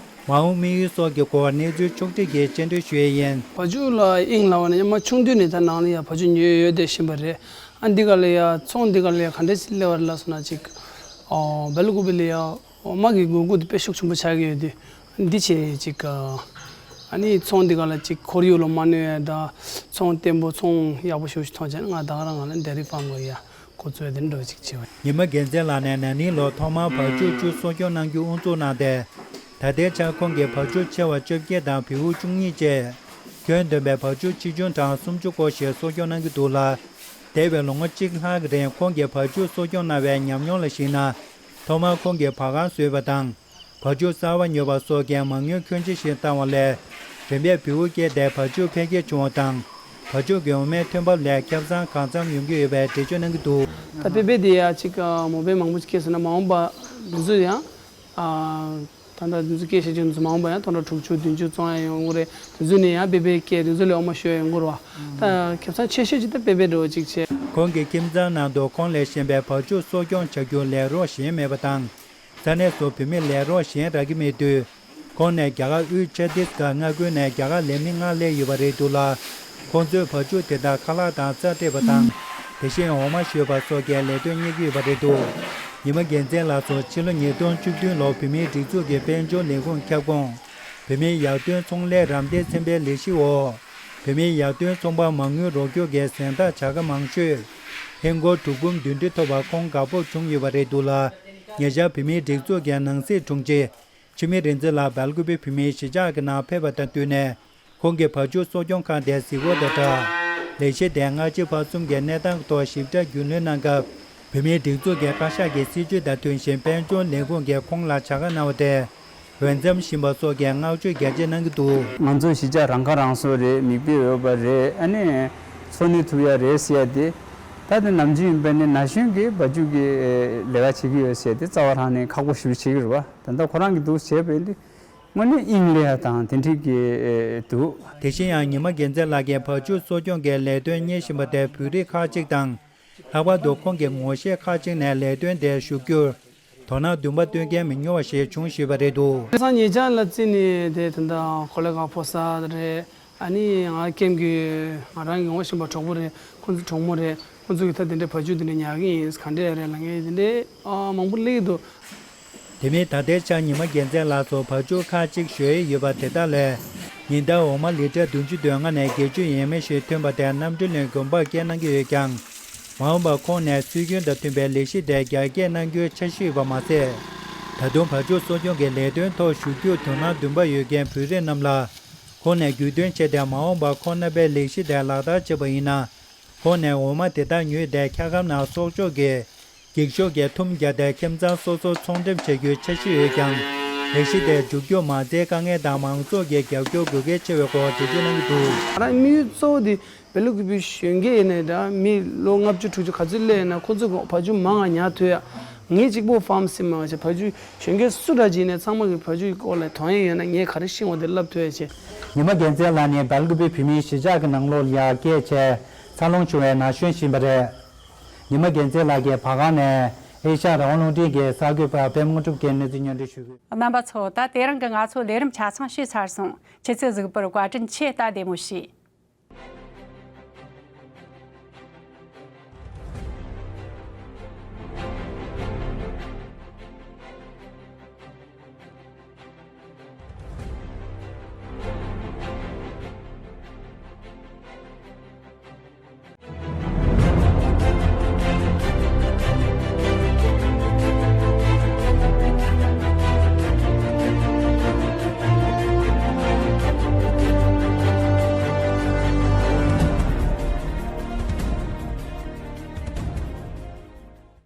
མ་འོངས་དམིགས་ཡུལ་སོགས་ཀྱི་སྐོར་གནས་ཚུལ་ཕྱོགས་སྒྲིག་གིས་བཅར་འདྲི་ཞུ་ཡས་ཡིན། བ་ཕྱུགས་ལ་དབྱིངས་ལ་བ་ནས་ཡང་མ་ཆུང་དུས་ནས་ད་ནང་ལ་ཡང་བ་ཕྱུགས་ཉོས་ཡོད་བསྡད་བཞིན་པ་རེད། ཨ་འདི་ག་ལ་ཡ་ཚོང་འདི་ག་ལ་ཡ་ག་འདྲ་ཞིག་སླེབས་པ་རེད་ལབ་སོང་ན་ཅིག་ཨོ་སྦེལ་ཀོབ་ལ་ཡ་འོ་མ་གི་དགོས་མཁོ་དེ་དཔེ་ཤུགས་ཆེན་པོ་ཆགས་ཀྱི་ཡོད་དུས། འདི་བྱས་ཅིག་ཨ་ནི་ཚོང་འདི་ག་ལ་ཅིག་ཁོར་ཡུག་ལ་མ་གནོད་ཡ་ད་ཚོང་བརྟན་པོ་ཚོང་ཡག་པོ་ཞེ་པོ་ཞིག་ཐོན་བྱས་ན་ང་ད་ག་རང་ང་ལ་ཌེ་རི་ཕཱམ་གི་ཡ་འགོ་བཙུགས་ཡ་དེ་འདྲ་ཅིག་བྱས་པ་ཡིན། ཉི་མ་རྒྱལ་མཚན་ལགས་ནས་ན་ནིང་ལོ་ཐོག་མར་བ་ཕྱུགས་བཅུ་གསོ་སྐྱོང་གནང་རྒྱུ་དབུ་འཛུགས་གནང་སྟེ། ད་ལྟའི་ཆར་ཁོང་གིས་བ་ཕྱུགས་ཆེ་བ་བཅོ་བརྒྱད་དང་བེའུ་བཅུ་གཉིས་བཅས། ཁྱོན་བསྡོམས་པའི་བ་ཕྱུགས་ཆེ་ཆུང་གྲངས་སུམ་ཅུ་སྐོར་ཞིག་གསོ་སྐྱོང་གནང་གི་འདུག་ལ། འདས་པའི་ལོ་ངོ་གཅིག་ལྷག་གི་རིང་ཁོང་གིས་བ་ཕྱུགས་གསོ་སྐྱོང་གནང་བའི་ཉམས་མྱོང་ལ་གཞིགས་ན། ཐོག་མར་ཁོང་གིས་བ་གང་བཟོས་པ་དང་། བ་ཕྱུགས་གསར་བ་ཉོ་བ་སོགས་ཀྱི་མ་དངུལ་ཁྱོན་ཆེ་ཞིག་བཏང་བ་ལས། རིམ་པས་བེའུ་སྐྱེས་ཏེ་བ་ཕྱུགས་འཕེལ་རྒྱས་བྱུང་བ་དང་། བ་ཕྱུགས་ཀྱི་འོ་མའི་ཐོན་འབབ་ལས་ཁྱབ་ཚང་གང་འཚམ་ཡོང་གི་ཡོད་པའི་འགྲེལ་བརྗོད་གནང་གི་འདུག་ད་པེ་པེ་དེ་ཡ་གཅིག་མོ་པའི་མང་པོ་ཞིག་སྐྱེས་སོང་ན་མ་འོངས་པ་འདི་ཚོ་ཡང་། ད་ལྟ་འདི་ཚོ་སྐད་ཆ་ཅིག་འདི་ཚོ་མང་པོ་ཡང་དོ་འདྲ་དྲུག་ཅུ་བདུན་ཅུ་བཙོང་ཡ་ཡོང་གི་རེད། འདི་ཚོ་ནས་ཡང་པེ་པེ་སྐད་འདི་ཚོ་ལས་འོ་མ་ཤོད་ཡ་ཡོང་གི་རེད་བ། ད་ཁེ་བཟང་ཆེ་ཤོས་ཅིག་ད་པེ་པེ་འདྲ་བོ་ཅིག་བྱས། ཁོང་གི་ཁྱིམ་ཚང་ནང་དུ་ཁོང་ལས་གཞན་པའི་བ་ཕྱུགས་གསོ་སྐྱོང་བྱ་རྒྱུར་ལས་རོགས་གཞན་མེད་པ་དང་། ས་གནས་སུ་བུད་མེད་ལས་རོགས་གཞན་རག་གི་མེད་དུས། ཁོང་ནས་རྒྱ་གར་དབུས་ཆ་ཏིས་གྷར་མངའ་ཁུལ་ནས་རྒྱ་གར་ལས་མི་ལྔ་སླེབས་ཡོད་པ་རེད་འདུག་ལ། ཁོང་ཚོས་བ་ཕྱུགས་དེ་དག་ཁ་ལག་དང་རྩྭ་སྤྲད་པ་དང་། དེ་བཞིན་འོ་མ་བཞོས་པ་སོགས་ཀྱི་ལས་དོན་གཉེར་གྱི་ཡོད་པ་རེད་འདུག་ཉི་མ་རྒྱལ་མཚན་ལགས་སུ་ཕྱི་ལོ་ཉིས་སྟོང་བཅུ་བདུན་ལོར་བོད་མིའི་སྒྲིག་འཛུགས་ཀྱི་དཔལ་འབྱོར་ལས་ཁུངས་ཁྱབ་ཁོངས། བོད་མིའི་ཡར་ཐོན་ཚོང་ལས་རམ་འདེགས་ཚན་པའི་ལས་གཞི་འོག་བོད་མིའི་ཡར་ཐོན་ཚོང་པ་མ་དངུལ་རོགས་སྐྱོར་གྱི་གཟེངས་རྟགས་བྱ་དགའ་མང་ཤོས། ཧིན་སྒོར་དྲུག་འབུམ་བདུན་ཁྲི་ཐོབ་པ་ཁོང་དགའ་སྤོབས་བྱུང་ཡོད་པ་རེད་འདུག་ལ། ཉེ་ཆར་བོད་མིའི་སྒྲིག་འཛུགས་ཀྱི་ནང་སྲིད་དྲུང་ཆེ། འཆི་མེད་རིག་འཛིན་ལགས་སྦེལ་ཀུ་པེ་བོད་མིའི་གཞིས་ཆགས་ཀྱི་ནང་ཕེབས་པ་དང་བསྟུན་ནས། ཁོང་གིས་བ་ཕྱུགས་གསོ་སྐྱོང་ཁང་དེའི་གཟིགས་སྐོར་དང་སྦྲགས། ལས་གཞི་དེ་སྔ་ཕྱི་བར་གསུམ་གྱི་གནས་སྟངས་ཐོག་ཞིབ་ཕྲ་རྒྱུས་ལོན་གནང་སྐབས། བོད་མིའི་སྒྲིག་འཛུགས་ཀྱི་བཀའ་ཤག་གི་སྲིད་བྱུས་དང་མཐུན་བཞིན་དཔལ་འབྱོར་ལས་ཁུངས་ཀྱིས་ཁོང་ལ་བྱ་དགའ་གནང་བ་དེ། འོས་འཚམ་བཞིན་པ་སོགས་ཀྱི་བསྔགས་བརྗོད་རྒྱ་ཆེ་གནང་གི་འདུག་ང་ཚོ་གཞིས་ཆགས་རང་ཁ་རང་གསོ་རེད། མིག་དཔེ་འོས་པ་རེད། ཨ་ནི་འཚོ་གནས་ཐུབ་ཡ་རེད་ཟེར་ཡ་དེ། ད་ལྟ་ནམ་རྒྱུན་ཡིན་པ་ནི་ན་གཞོན་གྱིས་བ་ཕྱུགས་ཀྱི་ལས་ཀ་བྱེད་ཀྱི་ཡོད་ཟེར་ཡ་དེ་རྩ་བ་རང་ནས་ཁག་པོ་ཞེ་པོ་བྱེད་ཀྱི་རེད་བ། ད་ལྟ་ཁོ་རང་གིས་འདུག་བྱས་པ་ཡིན་དུས། དངོས་གནས་དབྱིངས་ལེ་ཡ་དང་དེ་འགྲིག་གི་འདུག་དེ་བཞིན་ཡང་ཉི་མ་རྒྱལ་མཚན་ལགས་ཀྱིས་བ་ཕྱུགས་གསོ་སྐྱོང་གི་ལས་དོན་གཉེར་བཞིན་པ་དེ་བོད་རིགས་ཁག་ཅིག་དང་། ལྷག་པར་དུ་ཁོང་གི་ངོ་ཤེས་ཁག་ཅིག་ནས་ལས་དོན་དེར་ཞུགས་རྒྱུར་དོ་སྣང་འདུན་པ་སྟོན་མཁན་མི་ཉུང་བ་ཞིག་བྱུང་ཞུས་པ་རེད་འདུག་དེང་སང་ཉེ་ཆར་ལ་བརྩིས་ནས་དེ་ད་ལྟ་གོ་ལ་ག་ཕོ་གསར་རེད། ཨ་ནི་ང་ཀེམ་གི་ང་རང་གི་ངོ་ཤེས་པ་གྲོགས་པོ་རེད། ཁོང་ཚོ་གྲོགས་མོ་རེད། ཁོང་ཚོ་གི་ད་དེ་འདྲའི་བ་ཕྱུགས་དེ་འདྲ་ཉར་གི་ཡིན། ག་འདྲས་རེད་ལབ་མཁན་དེ་འདྲའི་ཨ་མང་པོ་སླེབས་ཀྱི་འདུག་དེ་མིན་ད་ལྟའི་ཆར་ཉི་མ་རྒྱལ་མཚན་ལགས་སུ་བ་ཕྱུགས་ཁག་ཅིག་བཞོ་ཡི་ཡོད་པ་དེ་དག་ལས། ཉིན་ལྟར་འོ་མ་ལི་ཊར་བདུན་ཅུ་དོན་ལྔ་ནས་བརྒྱད་ཅུ་ཡས་མས་ཤིག་ཐོན་པ་དེ་གནམ་གྲུ་ལ་དགོངས་པ་བསྐྱལ་གནང་གི་ཡོད་ཀྱང་། མ་འོངས་པར་ཁོང་ནས་སྲོལ་རྒྱུན་དང་མཐུན་པའི་ལས་གཞི་དེ་རྒྱ་སྐྱེད་གནང་རྒྱུའི་འཆར་གཞི་ཡོད་པ་མ་ཟད། ད་དུང་བ་ཕྱུགས་གསོ་སྐྱོང་གི་ལས་དོན་ཐོག་ཞུགས་རྒྱུར་དོ་སྣང་འདུན་པ་ཡོད་མཁན་བོད་རིགས་རྣམས་ལ། ཁོང་ནས་རྒྱུས་སྟོན་བྱས་ཏེ་མ་འོངས་པར་ཁོང་རྣམ་པའི་ལས་གཞི་དེ་ལག་བསྟར་བྱས་པ་ཡིན་ན། ཁོང་ནས་འོ་མ་དེ་དག་ཉོས་ཏེ་འཁྱག་སྒམ་ནང་གསོག་འཇོག་གིས། འགྱིག་ཤོག་གི་ཐུམ་བརྒྱབ་སྟེ་ཁྱིམ་ཚང་སོ་སོར་ཚོང་འགྲེམས་བྱ་རྒྱུའི་འཆར་གཞི་ཡོད་ཀྱང་། ལས་གཞི་དེ་མཇུག་སྐྱོང་མ་མཛད་དཀའ་ངལ་དང་མང་ཚོགས་ཀྱི་རྒྱབ་སྐྱོར་དགོས་གལ་ཆེ་བའི་སྐོར་འགྲེལ་བརྗོད་གནང་གི་འདུག་ང་རང་དམིགས་ཡུལ་གཙོ་བོ་དེ་སྦེལ་ཀོབ་གི་གཞོན་སྐྱེས་ཡིན་ནའི་འདྲ། མི་ལོ་ལྔ་བཅུ་དྲུག་ཅུ་ག་ཚོད་སླེབས་ཡིན་ན་ཁོ་ཚོ་གི་བ་ཕྱུགས་མང་ང་ཉར་ཐུབ་ཡ། ངས་གཅིག་པོ་ཕཱམ་ཟིན་མ་བྱས་བ་ཕྱུགས་གཞོན་སྐྱེས་སུ་འདྲ་ཅིག་ཡིན་ནའི་ཚང་མ་གི་བ་ཕྱུགས་ཀྱི་སྐོར་ལ་དོན་ཡོད་ན་ངས་ག་རེ་ཤེས་འོང་དེ་བསླབ་ཐུབ་ཡ་བྱས། ཉི་མ་རྒྱལ་མཚན་ལགས་ནི་སྦེལ་ཀོབ་བོད་མིའི་གཞིས་ཆགས་ཀྱི་ནང་ལོགས་ལ་ཡར་སྐྱེས་བྱས་འཚར་ལོངས་བྱུང་བའི་ན་གཞོན་ཞིག་ཡིན་པ་རེད། ཉི་མ་རྒྱལ་མཚན་ལགས་ཀྱིས་བར་སྒང་ནས་ཨེ་ཤ་ཡ་རང་དབང་རླུང་འཕྲིན་གྱི་གསར་འགོད་པ་པད་མ་དངོས་གྲུབ་ཀྱིས་གནས་ཚུལ་སྙན་སྒྲོན་ཞུ་གི་ཡོད། རྣམ་པ་ཚོ། ད་དེ་རིང་གི་ང་ཚོ་ལས་རིམ་ཆ་ཚང་ཞུས་ཚར་སོང་། ཁྱེད་ཚོས་གཟིགས་པར་བཀའ་དྲིན་ཆེ། ད་བདེ་མོ་བྱོས།